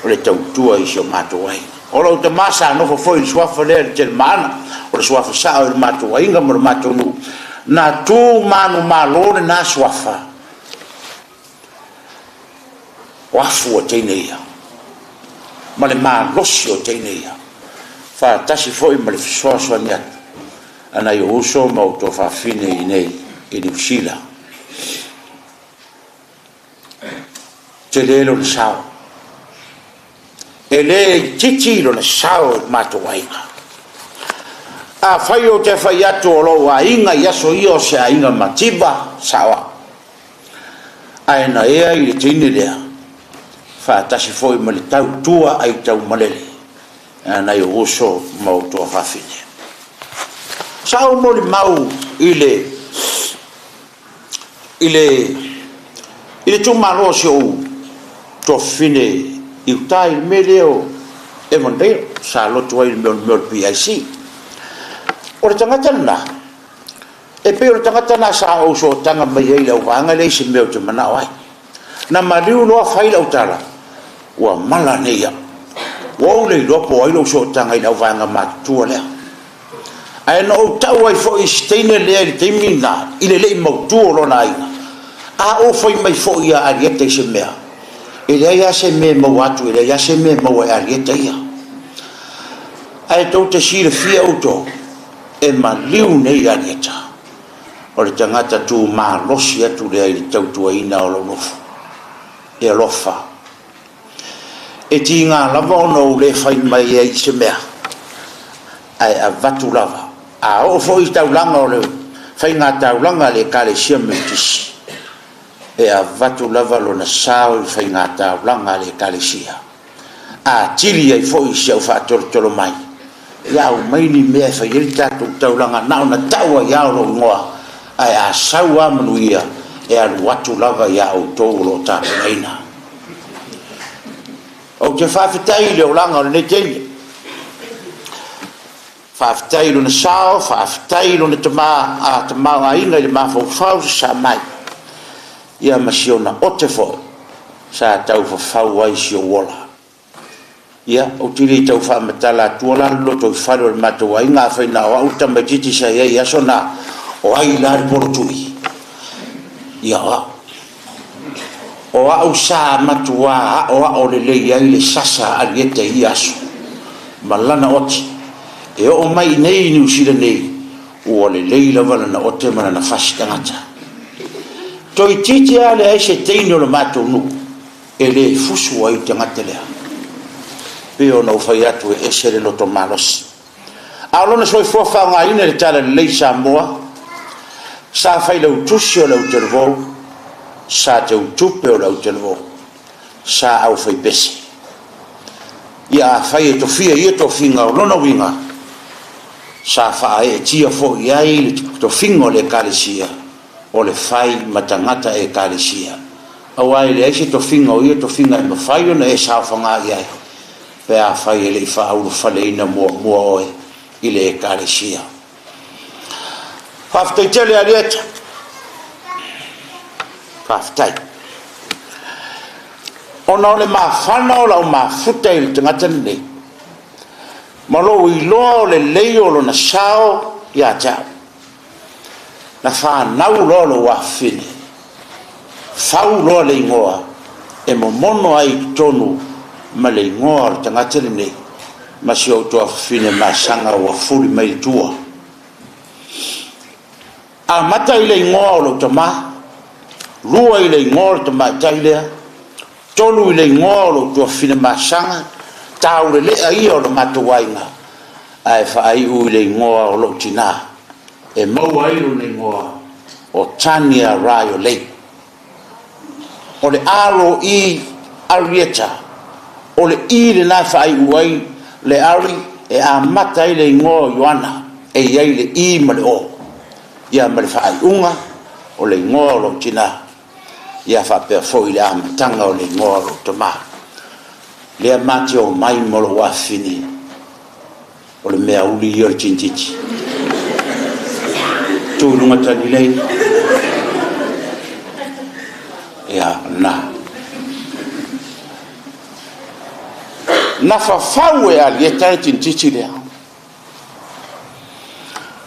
o le tautua i si o matou aiga. O lou tama sa nofo foi i le suafa lea i le Telemaana, o le suafa sao i le matou aiga ma le matou nuu, na tu manumalo lena suafa, o afu a teine ia, ma le malosi o teine ia, faatasi foi ma le fesoasoani atu a nai ou uso ma ou tuafafine i inei i Niu Sila. Tele lona sao. E le itiiti lona sao i le matou aiga. Afai ou te fai atu o lou aiga i aso ia o se aiga mativa, sao au. Ae na ea i le teine lea, faatasi foi ma le tautua aitaumalele a nai ou uso ma ou tuafafine. Sa ou molimau i le i le i le itumalo o si ou tuafafine i uta i le mea lea o Avondale, sa lotu ai i le mea o le PIC. O le tagata lena, e pei o le tagata lena sa ou sootaga mai ai i le auvaega lea i se mea ou te manao ai. Na maliu loa fai lau tala, ua mala nei au. Ua ou le iloa po o ai lou sootaga i le auvaega matutua lea. Ae na ou tau ai foi i si teine lea i le taimi lena, i le le i mautu o lona aiga, a ou fai mai foi ia Alieta i se mea, e leai lava se mea e maua atu, e leai lava se mea e maua e Alieta ia. Ae tou te silafia outou, e maliu nei Alieta, o le tagata tu malosi atu lea i le tautuaina o lou nofo. E alofa. E tiga lava ona ou le fai mai ai i se mea, ae avatu lava. A oo foi i taulaga o le faigataulaga a le Ekalesia Metotisi, e avatu lava lona sao i le faigataulaga a le Ekalesia. Atili ai foi si au faatolotolo mai, ia aumai ni mea e fai ai le tatou taulaga, na ona tau ai lava o lou igoa, ae a sau lava manuia, e alu atu lava ia outou o lo o tapenaina. Ou te faafetai i le olaga o lenei teine. Faafetai i lona sao, faafetai i lona tama, a tamaoaiga i le mafaufau sa mai, ia ma si ona ote foi sa tau fafau ai si ou ola. Ia, ou te le tau faamatala atua la le lotoifale o le matou aiga, afai na o au le tamaitiiti sa i ai i aso na, o ai la le polotui? Ia, o au. O au sa matuā aoao lelei ai le sasa a Alieta i ia aso, ma lana ote. E oo mai i nei i Niu Sila nei, ua lelei lava lana ote ma lana fasi tagata. Toeitiiti lava leai se teine o le matou nuu e le fusu ai le tagata lea. Pei ona ou fai atu e ese le loto malosi. A o lona soifua faaaogaina i le Talalelei i Samoa, sa failautusi o le Autelevou, sa teutupe o le Autelevou, sa aufaipese. Ia afai e tofia ia tofiga o lona uiga, sa faaeetia foi i ai le tofiga o le Ekalesia o le fai ma tagata Ekalesia, aua e leai se tofiga o ia tofiga e mafai ona e saofaga i ai pe afai e le i faaulufaleina muamua oe i le Ekalesia. Faafetai tele Alieta. Faafetai. Ona o le mafana o lau mafuta i le tagata lenei, ma lou iloa o le lelei o lona sao ia te au, na fanau loa lou afafine, fau loa le igoa e momono ai i totonu ma le igoa o le tagata lenei. Ma si ou tuafafine masaga ua fuli mai i tua. Amata i le igoa o lou tamā, lua i le igoa o le tamaitai lea, tolu i le igoa o lou tuafafine masaga, taulelea ia o le matou aiga, ae faaiu i le igoa o lou tinā, e maua ai lona igoa o Tania Raiolei. O le R-O-E Arieta, o le E lena e faaiu ai le Ari e amata ai le igoa o Ioana, e i ai le E ma le O, ia ma le faaiuga o le igoa o lou tinā, ia faapea foi le amataga o le igoa o lou tamā. Lea ma te omai ma lou afafine, o le mea uli ia o le tinititi. Tu i luga tagilei. Ia, na. Na fafau e Alieta le tinititi lea.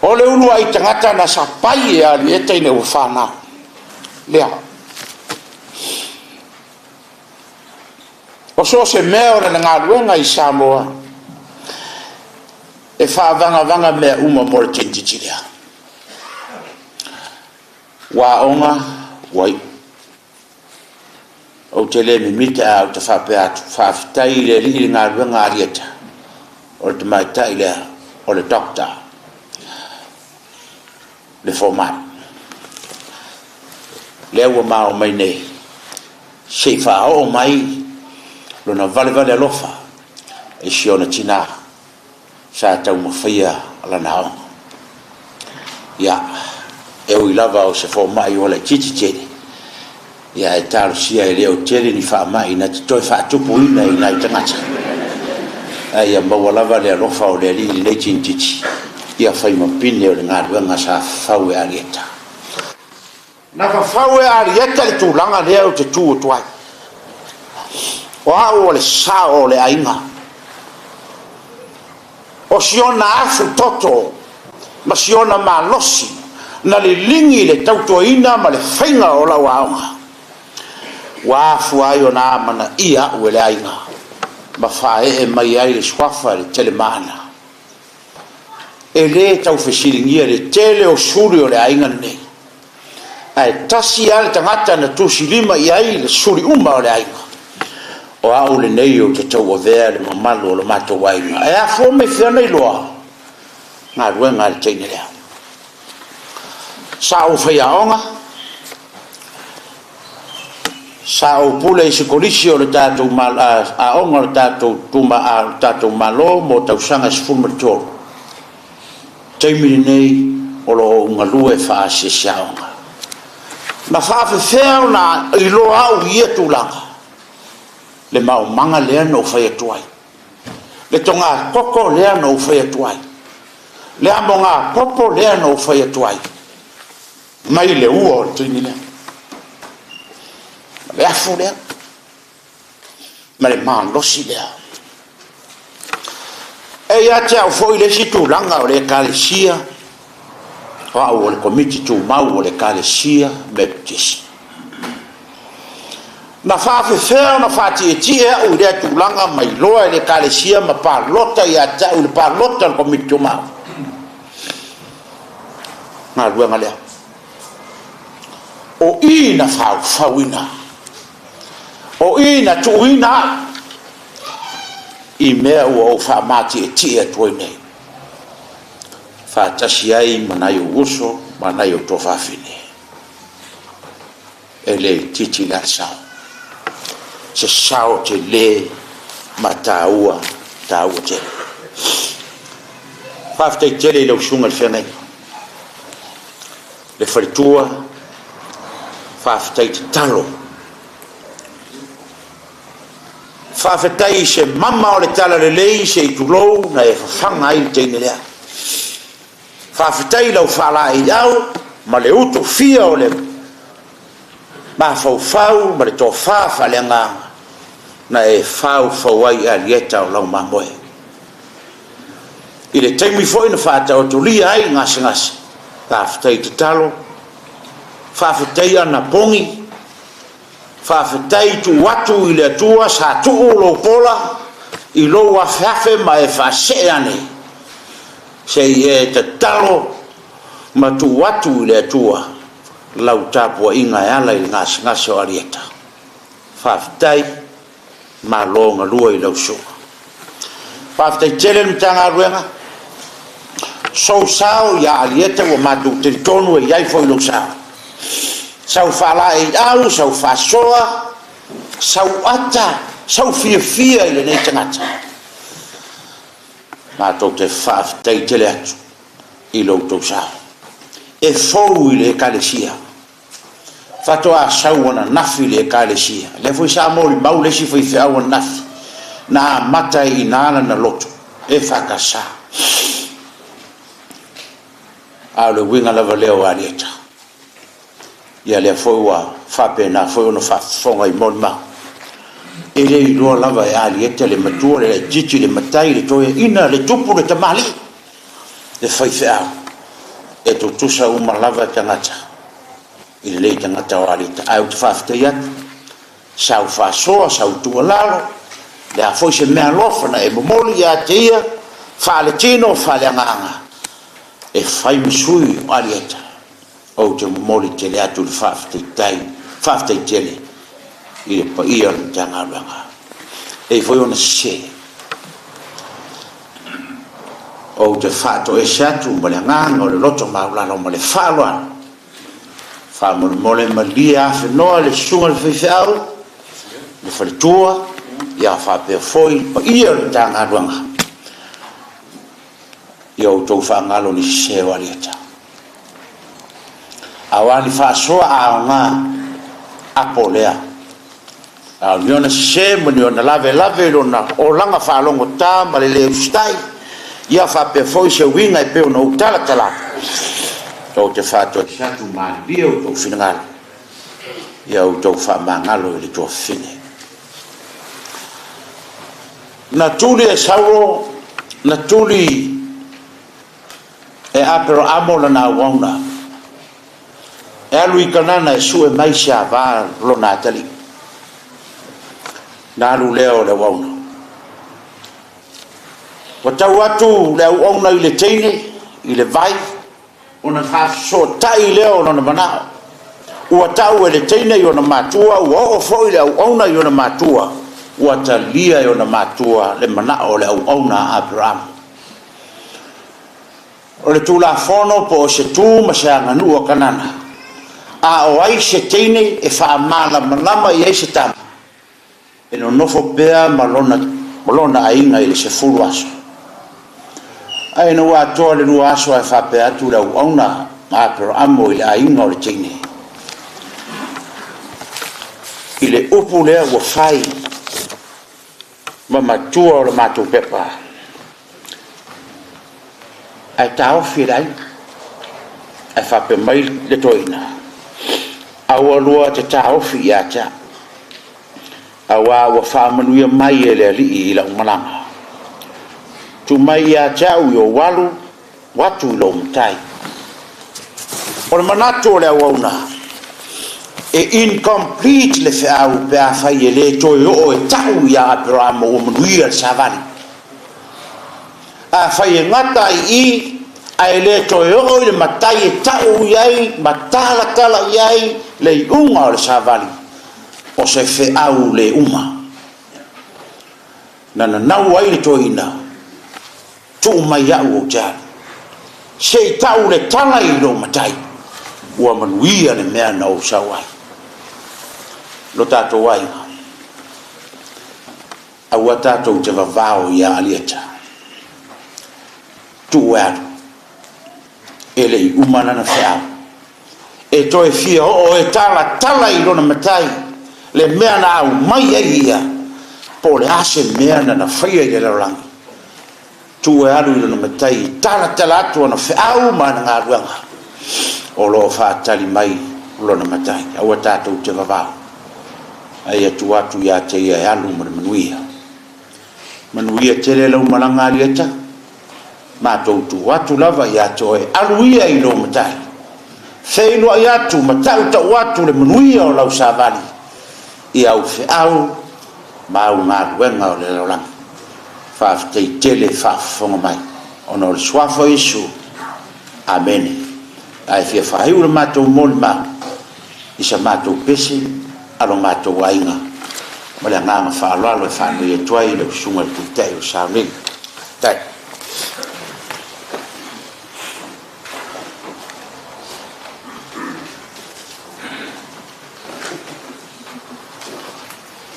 O le uluai tagata na sapai e Alieta ina ua fanau. Lea. O so o se mea o lana galuega i Samoa, e faavagavaga mea uma mo le tinititi lea. Ua aoga, ua iu. Ou te le mimita ae ou te faapea atu, faafetai i le Alii i le galuega a Alieta, o le tamaitai lea, o le doctor, le fomai. Lea ua ma omai nei, se i faaoo mai lona valevale alofa i si ona tinā sa taumafaia lana aoga. Ia, e ui lava o se fomai ua laitiiti tele, ia ae talosia e le o tele ni faamai na te toe faatupuina i nai tagata. Ae ia maua lava le alofa o le Alii i lenei tinititi, ia fai ma pine o le galuega sa fafau e Alieta. Na fafau e Arieta le tulaga lea ou te tu atu ai. O au o le sao o le aiga. O si ona afu toto ma si ona malosi na liligi i le tautuaina ma le faiga o lau aoga. Ua afua ai ona amanaia au e le aiga ma faaee mai ai le suafa i le telemaana. E le tau fesiligia le tele o suli o le aiga lenei, ae tasi lava le tagata na tusilima i ai le suli uma o le aiga. O au lenei ou te tauavea le mamalu o lo matou aiga. E afua mai fea ona iloa galuega a le teine lea? Sa ou faiaoga, Sa ou pule i se kolisi o le tatou aoga o le tatou Malo mo tausaga e 13. Taimi lenei o lo o ou galue faa-asiasi aoga. Na faafefea ona iloa au i ia tulaga? Le maomaga lea na ou fai atu ai. Le togakoko lea na ou fai atu ai. Le amoga popo lea na ou fai atu ai. Mai le ua o le taimi lea, ma le afu lea, ma le malosi lea. E ia te au foi le isi tulaga o le Ekalesia, o au o le Komiti Tumau o le Ekalesia Metotisi. Na faafefea ona faatietie au i lea tulaga ma iloa e le Ekalesia ma palota ia te au i le palota a le Komiti Tumau. Galuega lea. O i na faufauina, o i na tuuina au i mea ua ou faamatietie atu ai nei, faatasi ai ma nai ou uso ma nai ou tuafafine. E le itiiti la le sao, se sao tele ma taua, taua tele. Faafetai tele i lau susuga i le feagaiga, le faletua, faafetai tatalo. Faafetai i se mama o le talalelei se i tulou na e fafaga ai le teine lea. Faafetai i lau faalaeiau ma le utufia o le mafaufau ma le tofa faaleagaga na e faufau ai i alieta o lau mamoe. I le taimi foi na faataotolia ai le gasegase, faafetai tatalo, faafetai anapogi, faafetai tuu atu i le Atua sa tuu lou pola i lou afeafe ma e faasee ane, se i e tatalo ma tuu atu i le Atua lau tapuaiga e ala i le gasegase o Alieta. Faafetai, malo galue i lau susuga. Faafetai tele le Matagaluega, sou sao ia Alieta ua matou talitonu e i ai foi lou sao. Sau faalaeiau, sau faasoa, sau ata, sau fiafia i lenei tagata. Matou te faafetai tele atu i lo outou sao. E fou i le Ekalesia. Faatoa sau ananafi i le Ekalesia. Lea foi sa molimau le isi faifeau ananafi, na amata ai i ina lana lotu EFKS. A o le uiga lava lea o Alieta. Ia lea foi ua faapena foi ona faafofoga i molimau. E le iloa lava e Alieta le matua, le laitiiti, le matai, le toeaina, le tupu, le tamalii, le faifeau. E tutusa uma lava tagata i lenei tagata o Alieta. Ae ou te faafetai atu, sau faasoa, sau tuualalo, le a foi se meaalofa na e momoli ia te ia, faaletino, faaleagaga, e fai ma sui o Alieta. Ou te momoli tele atu le faafetai, faafetai tele i le paia o le Matagaluega. E i ai foi ona sese. Ou te faatoese atu ma le agaga o le loto maualalo ma le faaaloalo. Faamolemole malie afenoa le susuga i le faifeau, le faletua, ia faapea foi le paia o le Matagaluega. Ia outou faagalo le sese o Alieta. A o a ni faasoa aoga, apo lea. A o ni ona sese ma ni ona lavelave i lona olaga faalogotā ma le lē usitai, ia faapea foi se uiga e pei ona ou talatala atu, ou te faatoese atu malilie outou finagalo, ia outou faamagalo i le tuafafine. Na tuli e Saulo, na tuli e Aperaamo lana auauna e alu i Kanana e sue mai se ava lona atalii. Na alu lea o le auauna. Ua tau atu le auauna i le teine, i le vai, ona faafesootai lea o lona manao. Ua tau e le teine i ona matua, ua oo foi le auauna i ona matua, ua talia e ona matua le manao o le auauna a Aperaamo. O le Tulafono po o se tu ma se aganuu a Kanana, a o ai se teine e faamalamalama i ai se tama, e nonofo pea ma lona aiga i le 10 aso. Ae ina ua atoa le 2 aso ae faapea atu le auauna a Aperaamo i le aiga o le teine, i le upu lea ua fai ma matua o le matou pepa, ae taofi e le aiga. Ae faapea mai le toeaina, aua lua te taofi ia te au, aua ua faamanuia mai e le Alii i lau malaga. Tuu mai ia te au i ou alu atu i lou matai. O le manatu o le auauna, e incomplete le feau pe afai e le toe oo e tau ia Aperamo ua manuia le savali. Afai e gata ai i, ae le toe oo i le matai e tau i ai ma talatala i ai le iuga o le savali, o se feau le uma. Na nanau ai le toeaina, tuu mai au ou te alu, se i tau le tala i lou matai, ua manuia le mea na ou sau ai. Lo tatou aiga, aua tatou te vavao ia Alieta, tuu e alu, e le i uma lana feau. E toe fia oo e talatala i lona matai le mea na aumai ai ia, po o le a se mea na na faia i le lalolagi. Tuu e alu i lona matai e talatala atu ana feau ma ana galuega o lo o faatali mai lona matai. Aua tatou te vavao, a ia tuu atu ia te ia e alu ma le manuia. Manuia tele lau malaga Alieta, matou tuu atu lava ia te oe, alu ia i lou matai, feiloai atu ma tautau atu le manuia o lau savali i au feau ma au galuega o le lalolagi. Faafetai tele faafofoga mai ona o le suafa o Iesu. Amene. Ae fia faaiu le matou molimau i sa matou pese a lo matou aiga ma le agaga faaaloalo e faanoi atu ai i lau Susuga i le Taitai o le Saolele. Faafetai.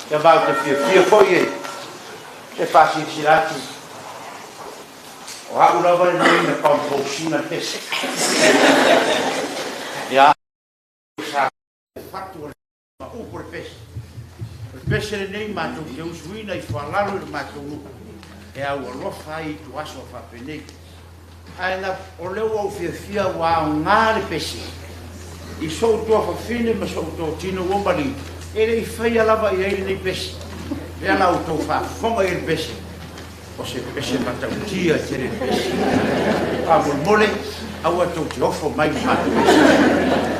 Ia ma ou te fiafia foi e faasilasila atu, o au lava lenei na compose ina le pese. Ia, sa fatu o le upu o le pese. O le pese lenei matou te usuina i Foalalo i le matou nuu e aualofa ai i ituaso faapenei. Ae na o lea ua ou fiafia ua aoga le pese i sou tuafafine ma sou totino ua maliu, e le i faia lava i ai lenei pese. Lea la outou faafofoga i le pese, o se pese matautia tele le pese. Faamolemole, aua tou te ofo mai i le matou pese.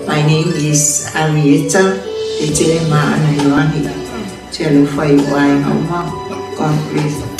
My name is Arieta Tetelemaanaioane. Talofa i o aiga uma. God bless.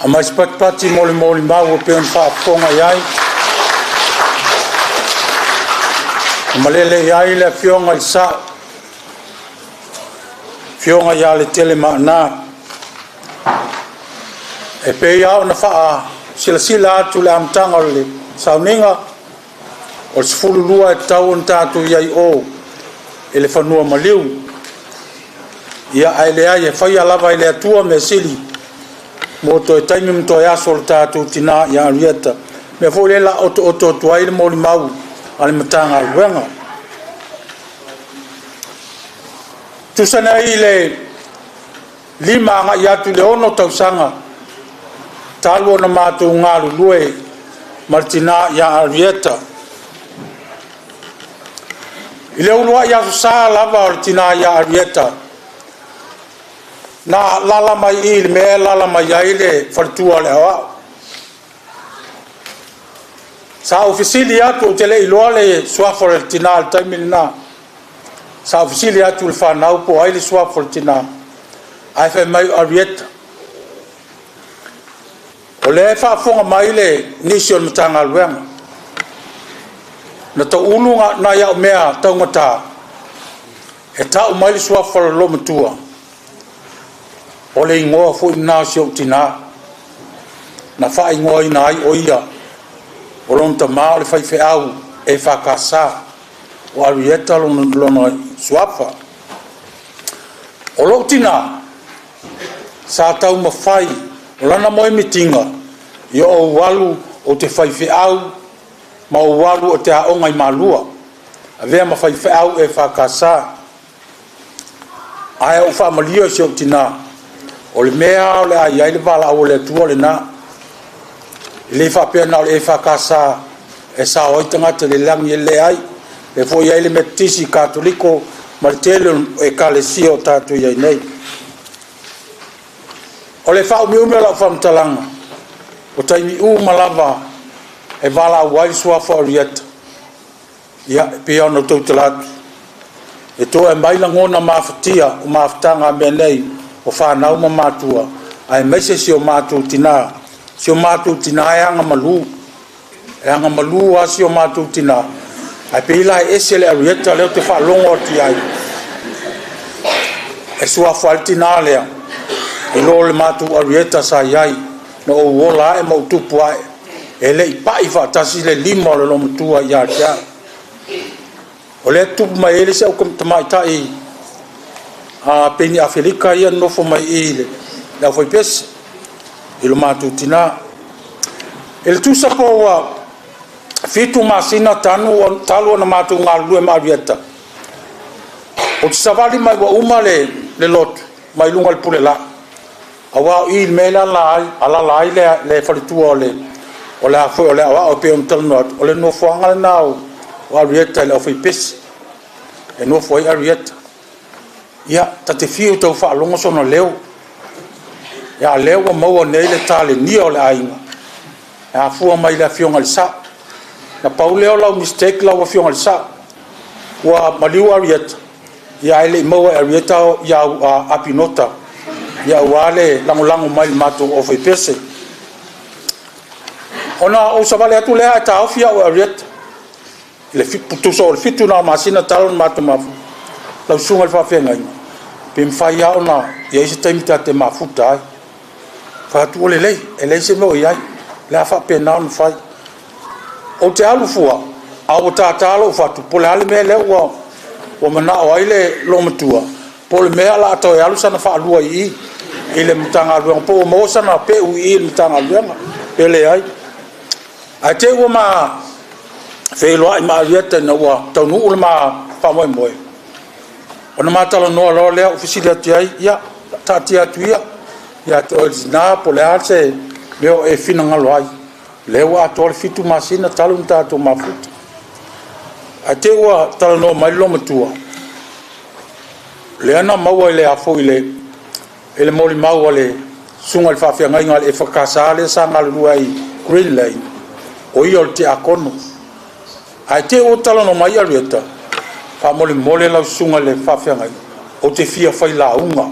Aumai se patipati mo le molimau e pei ona faafofoga i ai ma malele i ai le Afioga i le Sa'o, Afioga ia Letele Maana. E pei lava ona faasilasila atu i le amataga o le sauniga, o le 12 e tatau ona tatou i ai i o i le fanua maliu. Ia ae leai, e faia lava e le Atua mea sili mo toe taimi ma toe aso o le tatou tina ia Arieta. O le mea foi lea o le a otooto atu ai le molimau a le Matagaluega. Tusa nei le 5 agai atu i le 6 tausaga talu ona matou galulue ma le tina ia Arieta. I le uluai aso sa lava o le tina ia Arieta, na lala mai i le mea e lala mai ai le faletua o le aoao. Sa ou fesili atu, ou te le iloa le suafa o le tina i le taimi lena. Sa ou fesili atu i le fanau po o ai le suafa o le tina, ae fai mai o Arieta. O lea e faafofoga mai le nisi o le Matagaluega, na taulu nai au mea taugata e tau mai le suafa o le loomatua, o le igoa foi lena o si ou tina, na faaigoaina ai o ia, o lona tamā o le faifeau EFKS, o Arieta lona suafa. O lou tina, sa taumafai, o lana moemitiga, ia ou alu ou te faifeau ma ou alu ou te aoga i Malua, avea ma faifeau EFKS. Ae ou faamalia i si ou tina, o le mea o le a i ai le valaau a le Atua lena. E le faapea na o le EFKS e sao ai tagata i le lagi, e leai. E foi ai le Metotisi, Katoliko ma le tele o ekalesia o tatou i ai nei. O le faaumiumi o lau faamatalaga, o taimi uma lava e valaau ai le suafa o Arieta, ia, e pei ona tautala atu, e toe aumai lagona mafatia o mafutaga a mea nei o fanau ma matua, aemaise si o matou tina, si o matou tina e agamalu. Leaga malu lava si o matou tina, ae pei la e ese le Arieta lea ou te faalogo atu i ai. E suafa ai le tina lea i lo le matou Arieta sa i ai na ou ola ae ma ou tupu ae. E le i pai faatasi le lima o le loomatua ia te au. O lea e tupu mai ai le isi au tamaitai a Peni Afelika ia nofo mai i i le aufaipese i lo matou tina. I le tusa po ua 7 masina talu ona matou galulue ma Arieta, ou te savali mai ua uma le lotu mai luga o le pulelaa, aua o i i le mea le alaala ai le faletua o le afoi o le aoao e pei ona talanoa atu, o le nofoaga lena o Arieta i le aufaipese, e nofo ai Arieta. Ia, ta te fiu e tau faalogo sona leo, a o lea ua maua nei le talenia o le aiga e afua mai i le afioga i le Sao. Na pau lea o lau mistake lau afioga i le Sao, ua maliu Arieta, ae le i maua e Arieta Apinota aua le lagolago mai i le matou aufaipese. Ona ou savali atu lea ae taofi au e Arieta, i le tusa o le 7 lena o masina talu ona matou mafuta. Lau susuga i le faafeagaiga, pe mafai lava ona i ai se taimi ta te mafuta ai. Fai atu ua lelei, e leai se mea o i ai, o le a faapena ona fai. Ou te alu fua, a ua tata lou fatu, po o le a le mea lea ua manao ai le loomatua, po o le mea o le a toe alu sana faalua i i i le Matagaluega, po ua maua sana peu i i le Matagaluega, pe leai. Ae te i ua ma feiloai ma Arieta ina ua taunuu le ma faamoemoe, ona ma talanoa loa lea, ou fesili atu i ai, ia, taatia atu ia ia te oe le tina po o le a se mea o e finagalo ai, o lea ua atoa le 7 masina talu ona tatou mafuta. Ae te i ua talanoa mai le loomatua, lea na maua i le afoi i le molimau a le susuga i le faafeagaiga a le EFKS lea sa galulue ai i Green Lane, o ia o le tiakono. Ae te i ua talanoa mai Arieta, faamolemole lau susuga i le faafeagaiga, ou te fia failauga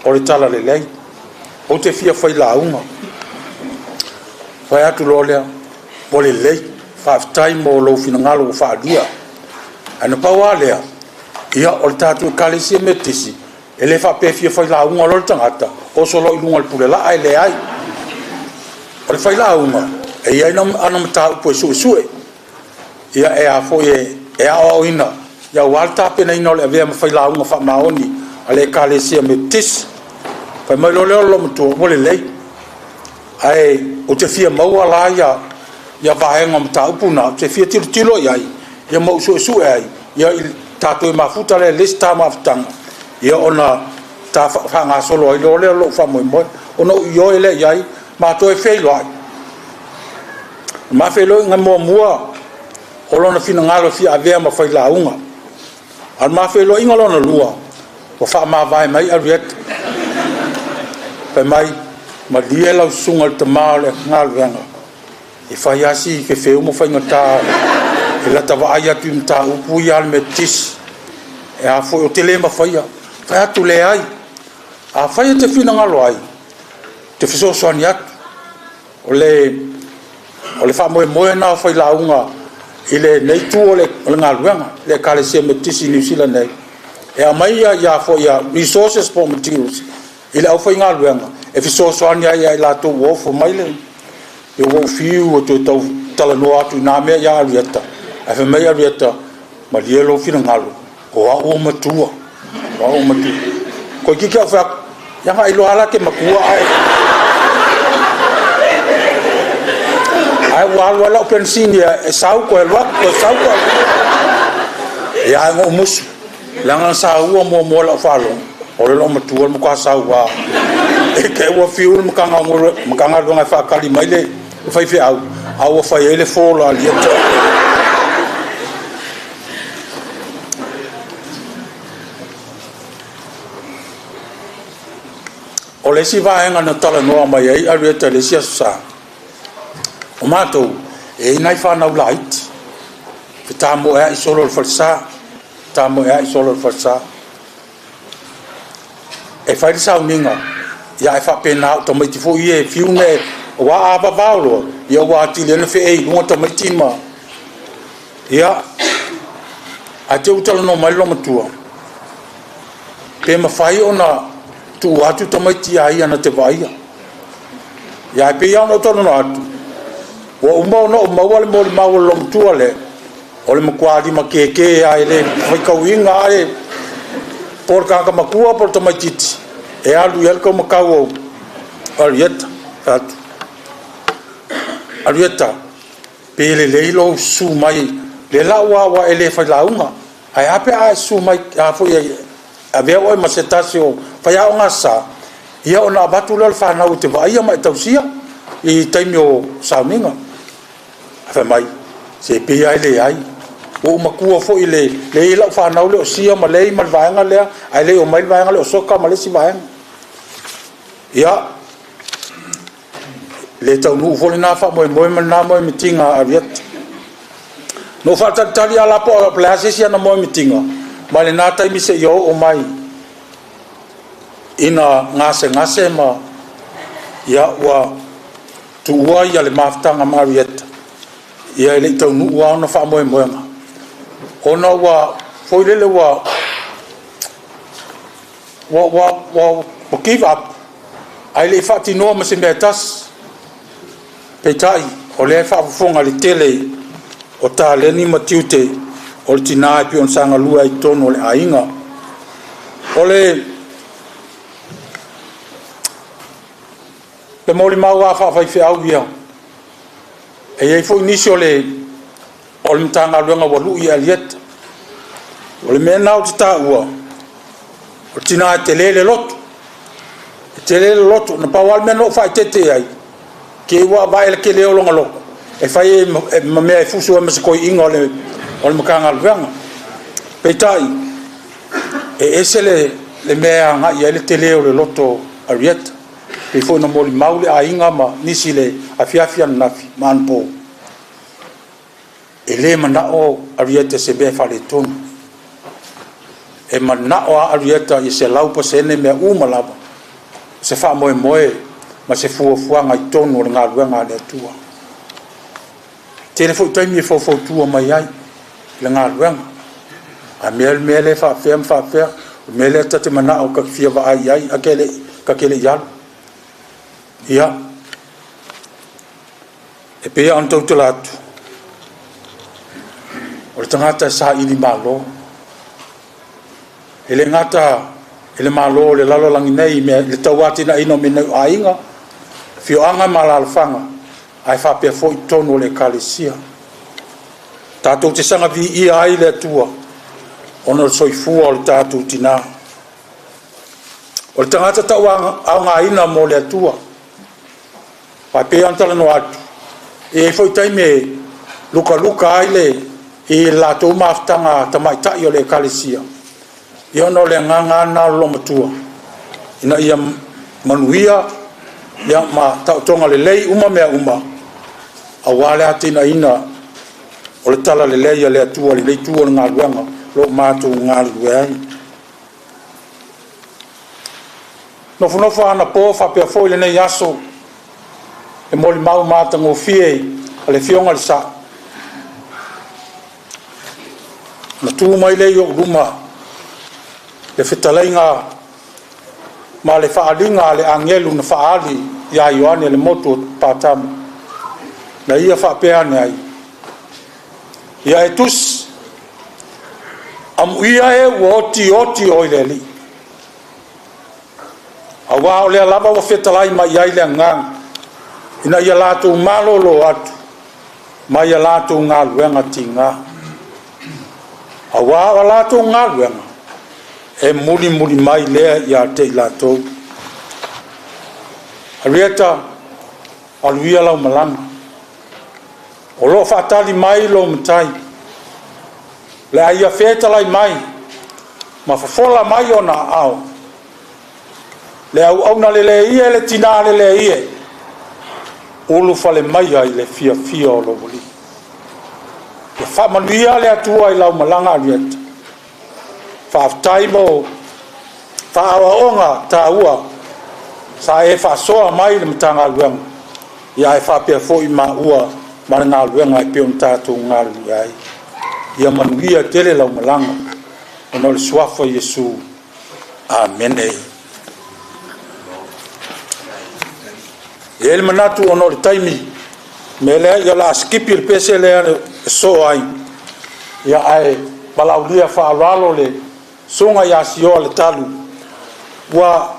o le talalelei, ou te fia failauga. Fai atu loa lea, ua lelei, faafetai mo lou finagalo ua faaalia. Ae na pau lava lea, ia o le tatou Ekalesia Metotisi, e le faapea e fia failauga loa le tagata, oso loa i luga o le pulelaa, e leai. O le failauga, e i ai ana mataupu e suesue, ia e a foi e aoaoina, ia aua le tapenaina o le avea ma failauga faamaoni a le Ekalesia Metotisi. Fai mai loa lea o le loomatua, ua lelei, ae ou te fia maua la ia vaega o mataupu na, ou te fia tilotilo i ai, ia ma ou suesue ai, ia i tatou e mafuta lea i le isi ta mafutaga, ia ona ta faagasolo ai loa lea o lou faamoemoe. Ona ou ioe lea i ai, matou e feiloai. Ma feiloaiga muamua o lona finagalo e fia avea ma failauga. A o le ma feiloaiga lona lua, ua faamavae mai Arieta. Fai mai, malie lau susuga i le tama o le galuega, e fai lava si fefeu ma faigata e lata vaai atu i mataupu ia a le Metotisi. E a foi, ou te le mafaia. Fai atu, leai, afai e te finagalo ai, ou te fesoasoani atu. O le faamoemoe lena o failauga i lenei itu o le galuega, le Ekalesia Metotisi i Niu Sila nei, e aumai ia resources po o materials i le aufaigaluega e fesoasoani ai ia i latou ua ofo mai le ua ou fiu e toe tau talanoa atu i nā mea ia Arieta, ae fai mai Arieta, malie lou finagalo, o au o matua, o au o matua. Toeitiiti au fai atu, ia na iloa lava la te matua ae ua alu ai lau penisini e sau toe alu atu, toe sau toe alu atu. Ia ae na ou musu, leaga na saua muamua i lau faalogo, o le loomatua le matua saua. E te ua fiu le Matagaluega e faatali mai le faifeau, a ua fai ai le fall a Arieta. O le isi vaega na talanoa mai ai Arieta i le isi aso Sa, o matou, e i ai nai fanau laiti, fetamoeai solo i le falesa, fetamoeai solo i le falesa. E fai le sauniga, ia ae faapena o tamaiti foi ia e fiu ne Aua a vavao loa, ia ua atili ai ona feei i luga tamaiti ma ia ae te i ua talanoa mai le loomatua, pe mafai ona tuu atu tamaiti ia ia na te vaaia. Ia ae pei lava ona ou talanoa atu, ua uma ona ou maua le molimau a le loomatua lea, o le matua lima keke lava e le faitauina lava le po o le tagata matua po o le tamaitiiti e alu i ai le taumatau o Arieta. Fai atu, Arieta, pe lelei lou susu mai, lea la ua e le failauga, ae a pe a e susu mai a foi e avea oe ma se tasi o faiaoga Aso Sa, ia ona avatu lea o le fanau e te vaaia ma e tausia i taimi o sauniga. Ae fai mai, se pei lava e leai, ua ou matua foi i le e i ai lau fanau lea o Sia ma Lei ma le vaega lea, ae le i omai le vaega lea o Soka ma le isi vaega. Ia, le taunuu foi lena faamoemoe ma lena moemitiga a Arieta. Na ou faatalitali lava la po o le a se isi ana moemitiga mai lena taimi seia oo mai ina gasegase ma ia ua tuua ia le mafutaga ma Arieta, ia e le i taunuu lava ona faamoemoega, ona ua foi lele ua give up ae le i faatinoa ma se mea e tasi. Peitai, o lea e faafofoga i le tele o taleni ma tiute o le tina e pei ona sa galue ai i totonu o le aiga. O le molimau lava faafaifeau ia, e i ai foi nisi o le Matagaluega ua lui e Arieta. O le mea lena ou te taua, o le tina e tele le loto, e tele le loto. Na pau lava le mea na ou faaeteete i ai, te i ua vae i le tele o lona loto e fai ai ma mea e fusu ai ma se toeaina o le Matagaluega. Peitai, e ese le mea e agai i ai le tele o le loto o Arieta. E pei foi ona molimau le aiga ma nisi i le afiafi ananafi ma anapo, e le manao Arieta i se mea e faaletonu. E manao lava Arieta ia 100% mea uma lava, se faamoemoe ma se fuafuaga i totonu o le galuega a le Atua. E tele foi taimi e faufautua mai ai i le galuega. A mea le mea lea e faapefea ma faapefea, o le mea lea ta te manao ta te fia vaai i ai ae ta te le i alu. Ia, e pei lava ona tautala atu, o le tagata e saili malo. E le gata i le malo o le lalolagi nei i le tauatiaeina o mea nei o aiga, afioaga ma alaalafaga, ae faapea foi totonu o le Ekalesia. Tatou te saga viia ai le Atua ona o le soifua o le tatou tina. O le tagata tauaogaina mo le Atua. Aua e pei lava ona talanoa atu, e i ai foi taimi e lukaluka ai le i le latou mafutaga tamaitai o le Ekalesia, ia ona o le agaga lava lena o le loomatua, ina ia manuia ia ma taotoga lelei uma mea uma, aua le atinaeina o le talalelei a le Atua i lenei itu o le galuega o lo o matou galulue ai. Nofonofo anapo faapea foi lenei aso, e molimau matagofie a le Afioga i le Sao, na tu mai lea i ou luma le fetalaiga ma le faaaliga a le agelu na faaali ia Ioane i le motu o Patamo, na ia faapea ane ai, “Ia e tusi, amuia e ua otioti oe i le Alii, aua o lea lava ua fetalai mai ai le Agaga, ina ia latou malolo atu mai a latou galuega tiga, aua o a latou galuega e mulimuli mai lea ia te i latou.” Arieta, alu ia lau malaga, o lo o faatali mai lou Matai, o le a ia fetalai mai ma fofola mai ona aao. Le auauna lelei e le tina lelei e, ulufale maia i le fiafia o lou alii. Ia faamanuia le Atua i lau malaga Arieta. Faafetai mo faaoaoga taua sa e faasoa mai i le Matagaluega. Ia ae faapea foi maua ma le galuega e pei ona tatou galulue ai. Ia manuia tele lau malaga ona o le suafa o Iesu. Amene. E i ai le manatu ona o le taimi, o le mea lea o le a sikipi le pese lea e sosoo ai, ia ae valaaulia faaaloalo le susuga ia Sioa Letalu. Ua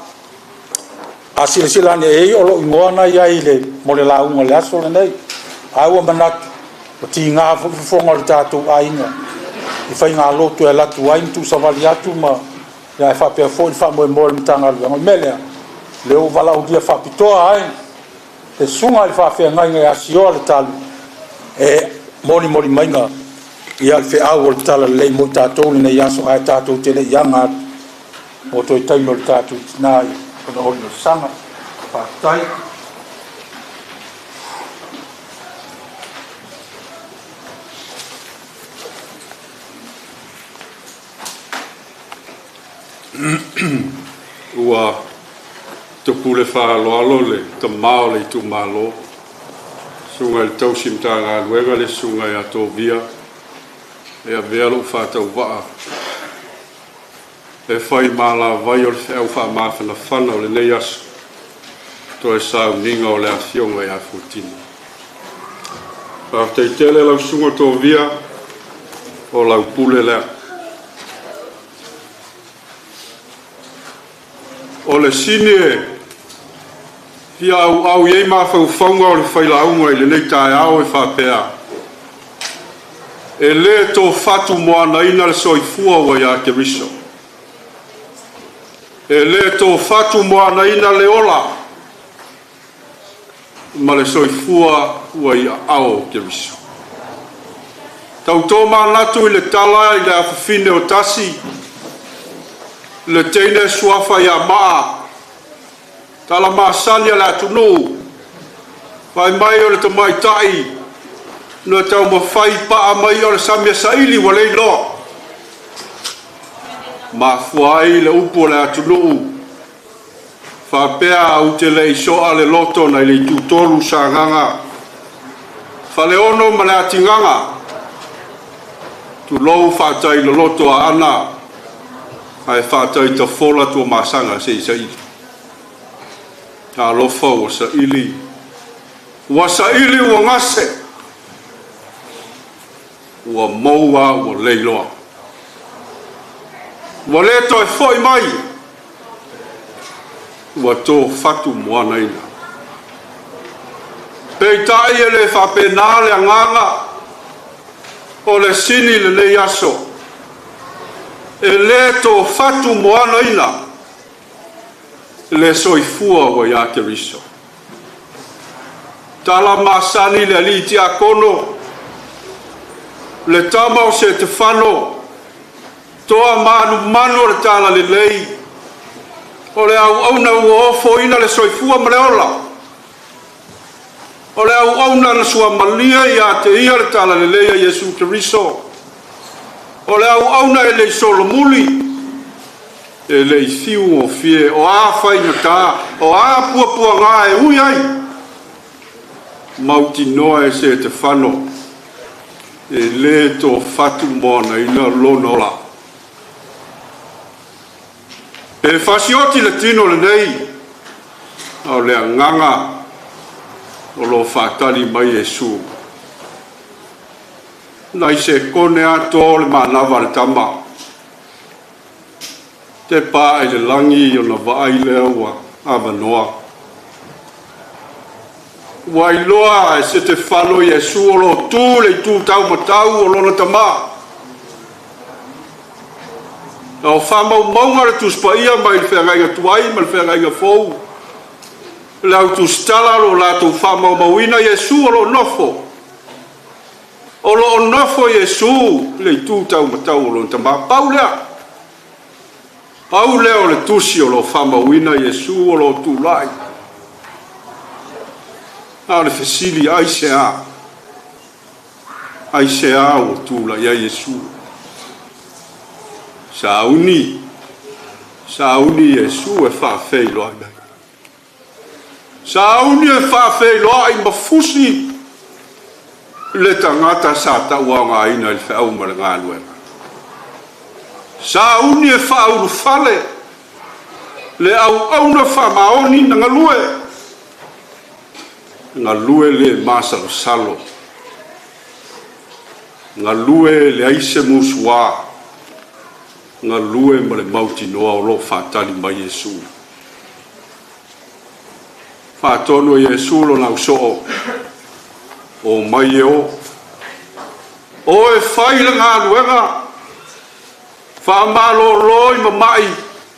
a silasila ane i ai o lou igoa na i ai mo le lauga i le aso lenei, ae ua manatu ua tiga foi fofoga o le tatou aiga i faigalotu e alu atu ai ma tuusavali atu ma ae faapea foi le faamoemoe o le Matagaluega. O le mea lea, o lea ua valaaulia faapitoa ai le susuga i le faafeagaiga ia Sioa Letalu e molimoli maiga ia le feau o le talalelei mo i tatou lenei aso, ae tatou te le i aga atu mo toe taimi o le tatou tina i ona olioli saga. Faafetai. Ua topule faaaloalo le tamā o le itumalo, susuga i le tausi Matagaluega le susuga ia Tovia e avea lou faatauvaa e fai malavai o le feau faamafanafana o lenei aso, toe sauniga o le afioga ia Fuatino. Faafetai tele lau susuga Tovia, o lau pule lea. O le sini e fia auau i ai mafaufauga o le failauga i lenei taeao e faapea, e le tofatu moanaina le soifua ua ia Keriso. E le tofatu moanaina le ola ma le soifua ua i aao o Keriso. Tautō manatu i le tala i le afafine o tasi, le teine suafa ia maa, tala masani a le atunuu, fai mai o le tamaitai, na taumafai paa mai o le sami e saili ua le iloa. Mafua ai le upu o le atunuu, faapea au te le i soa le loto nai le itutolu Sagaga, Faleono ma le atigaga, tulou faatai loloto aana, ae faatai tafola tuamasaga se i saili. Talofa ua saili, ua saili ua gase, ua maua ua leiloa. Ua le toe foi mai, ua tofatu moanaina. Peitai e le faapena le agaga o le sini lenei aso. E le tofatu moanaina le soifua ua ia Keriso. Tala masani le alii tiakono, le tama o Setefano, toa manumanu o le tala lelei, o le auauna ua ofoina le soifua ma le ola, o le auauna na suamalie ia te ia le tala lelei a Iesu Keriso, o le auauna e le solomuli, e le i fiu o fie, o a faigata, o a puapuaga e ui ai, mautinoa e Setefano, e le tofatu moanaina lona ola. E fasioti le tino lenei, a o le agaga o lo faatali mai Iesu. Nai se kone atoa o le manava a le tama. Te pā i le langi o na vaai lea ua avanoa. Ua iloa e Setefano Iesu o lo tu le itu taumatau o lona tamā. O faamaumauga le Tusi Paia mai le feagaiga tuai ma le feagaiga fou. Le au tusitala o lo latou faamaumauina Iesu o lo nofo. O lo nofo Iesu le itu taumatau o lona tamā. Pau lea. Pau lea o le tusi o lo faamauina Iesu o lo tulai. A o le fesili ai se a. Ai se a ua tulai ai Iesu. Sauni, sauni Iesu e faafeiloai mai. Sauni e faafeiloai ma fusi le tagata sa tauaogaina i le feau ma le galuega. Sauni e faaulufale le auauna faamaoni na galue, galue le masalosalo, galue leai se musuā, galue ma le mautinoa o lo o faatali mai Iesu. Faatonu e Iesu lona ausoo, o mai e o, o e fai le galuega, faamalolo i mamai,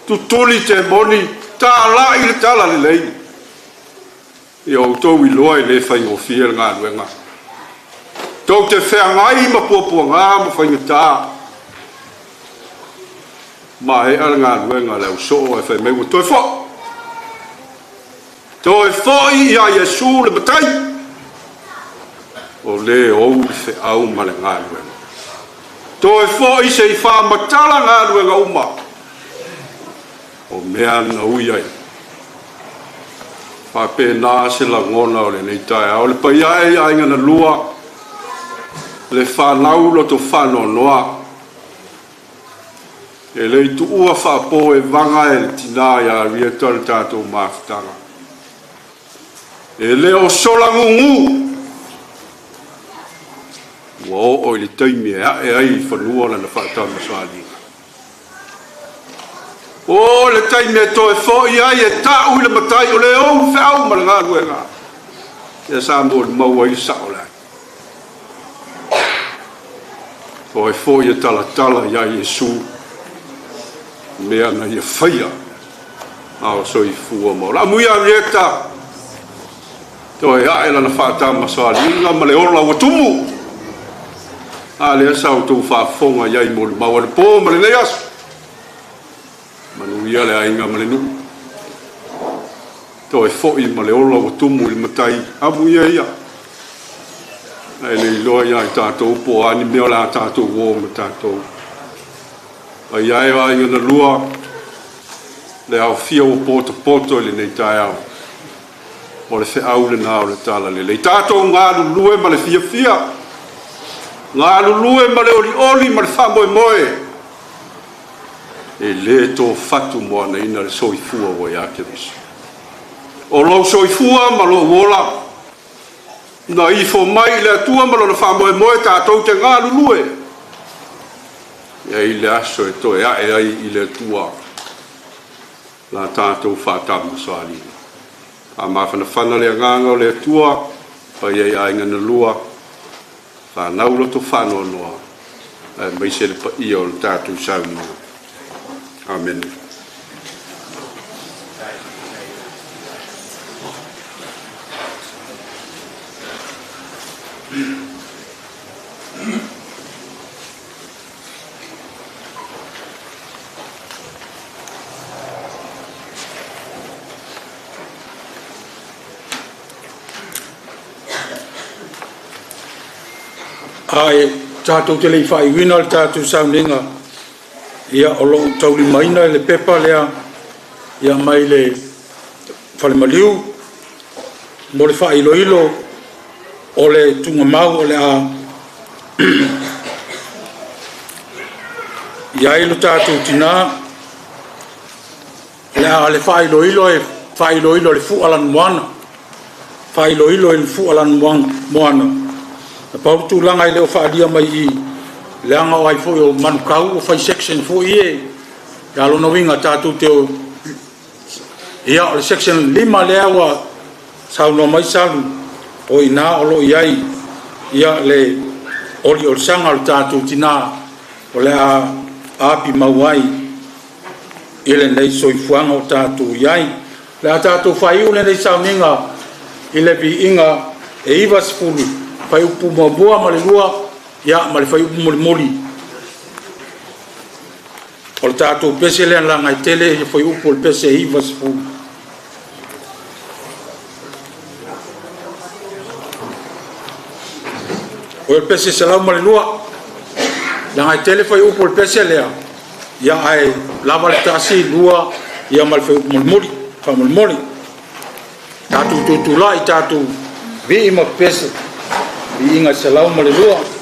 tutuli temoni, talai le talalelei. Ia outou iloa e le faigofie le galuega. Tou te feagai ma puapuaga ma faigata. Maea le galuega a le ausoo ae fai mai ua toe foi. Toe foi ia Iesu le Matai, o le ou le feau ma le galuega. Toe foi se i faamatala galuega uma o mea na ui ai. Faapena se lagona o lenei taeao. Le paia e i aiga na lua, le fanau loto faanoanoa, e le i tuua faapo e vaga e le tina ia Arieta le tatou mafutaga. E le o sola gugu, ua oo i le taimi e ae ai i fanua lana faatamasoaliiga. O le taimi e toe foi ai e tau i le matai o le ou feau ma le galuega. Ia sa molimau ai le sao le ai. Toe foi e talatala ia Iesu, mea na ia faia, a o soifua ma ola. Amuia Arieta, toe ae lana faatamasoaliiga ma le ola ua tumu. A lea sa outou faafofoga i ai molimau anapo ma lenei aso. Manuia le aiga ma le nuu. Toe foi ma le ola ua tumu i le matai. Amuia ia. Ae le iloa ia i tatou po o a ni mea o le a tatou o ma tatou. Paia e o aiga na lua, le aofia ua potopoto i lenei taeao. O le feau lena o le talalelei. Tatou galulue ma le fiafia, galulue ma le olioli ma le faamoemoe, e le tofatu moanaina le soifua ua ia Keriso. O lou soifua ma lou ola, na ifo mai i le Atua ma lona faamoemoe tatou te galulue. E ai le aso e toe ae ai i le Atua la tatou faatamasoaliiga. Faamafanafana le agaga o le Atua, paia i aiga na lua, fanau loto faanoanoa, aemaise le paia o le tatou sauniga. Amene. Ae tatou te le i faaiuina le tatou sauniga, ia o lo o taulimaina le pepa lea ia mai le Falemaliu mo le faailoilo o le tuugamau o le a i ai lo tatou tina, o le a le faailoilo e faailoilo le fua lanumoana, faailoilo i le fua lanumoana. Na pau le tulaga e le o faaalia mai i leaga o ai foi o manukau o fai section foi e ia lona uiga tatou te ia o le section 5 lea ua saunoa mai Salu o ina o lo o i ai ia le oliolisaga o le tatou tina o le a api mau ai i lenei soifuaga o tatou i ai. O le a tatou faaiu lenei sauniga i le viiga e 90 fuaiupu 1 ma le 2 ia ma le fuaiupu mulimuli. O le tatou pese lea na laga e tele ia fuaiupu o le pese e 90. O le pese 102, laga e tele fuaiupu o le pese lea, ia ae lava le 1, 2, ia ma le fuaiupu mulimuli, faamolemole. Tatou tutulai tatou vii ma pese viiga 102.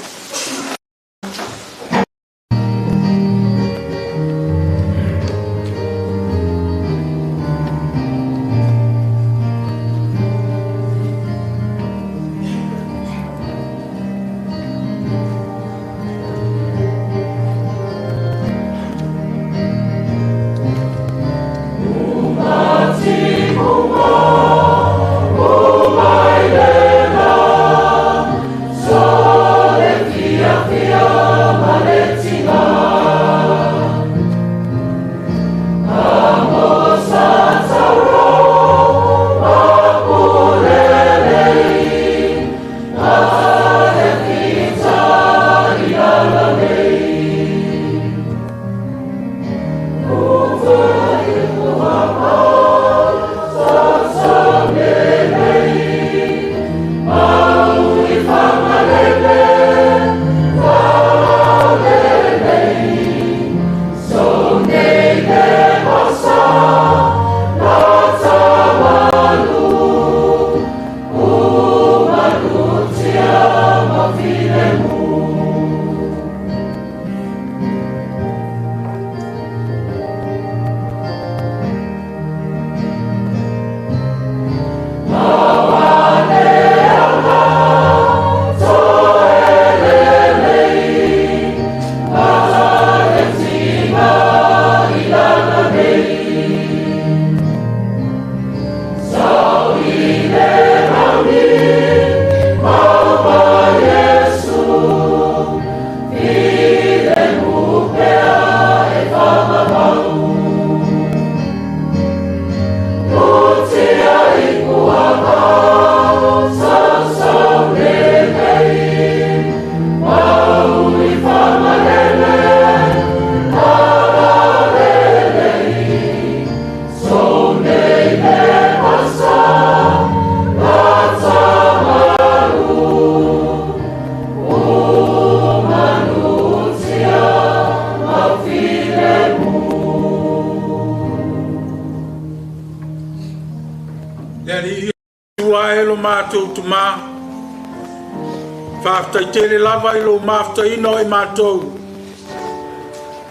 Faafetai lava i lou mafutaina o e matou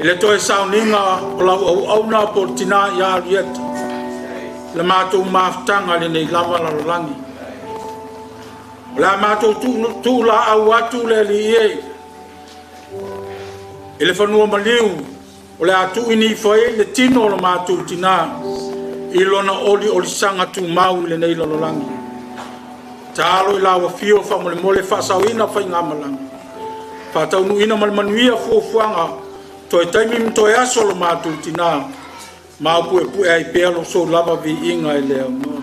i le toe sauniga o lau auauna po o le tina ia Arieta le matou mafutaga lenei lava lalolagi. O le a matou tuulaau atu le alii e i le fanua maliu o le a tuuini ifo ai le tino o le matou tina i lona oliolisaga tumau i lenei lalolagi. Talo i lau afio faamolemole faasaoina faigamalaga faataunuuina ma le manuia fuafuaga toe taimi ma toe aso lo matou tina ma au puepue ai pea lo sou lava viiga e le aunoa.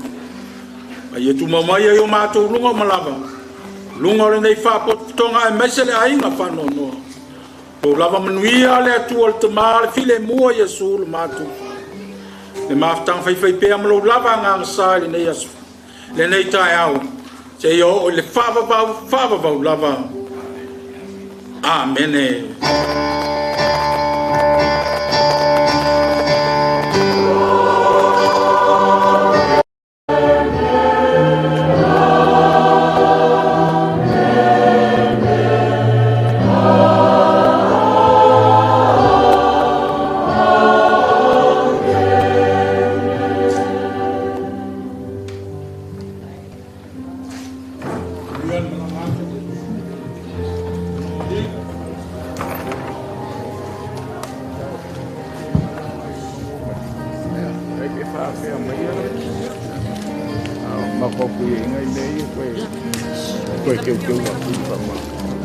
A ia tumau mai ai o matou luga o malava luga o lenei faapotopotoga aemaise le aiga faanoanoa. Lou lava manuia le Atua le Tama le Filemu Iesu le matou le mafutaga faifai pea ma lou lava agaga sa i lenei aso lenei taeao seia oo i le faavavau faavavau lava. Amene. Koe keu keu a kui wha.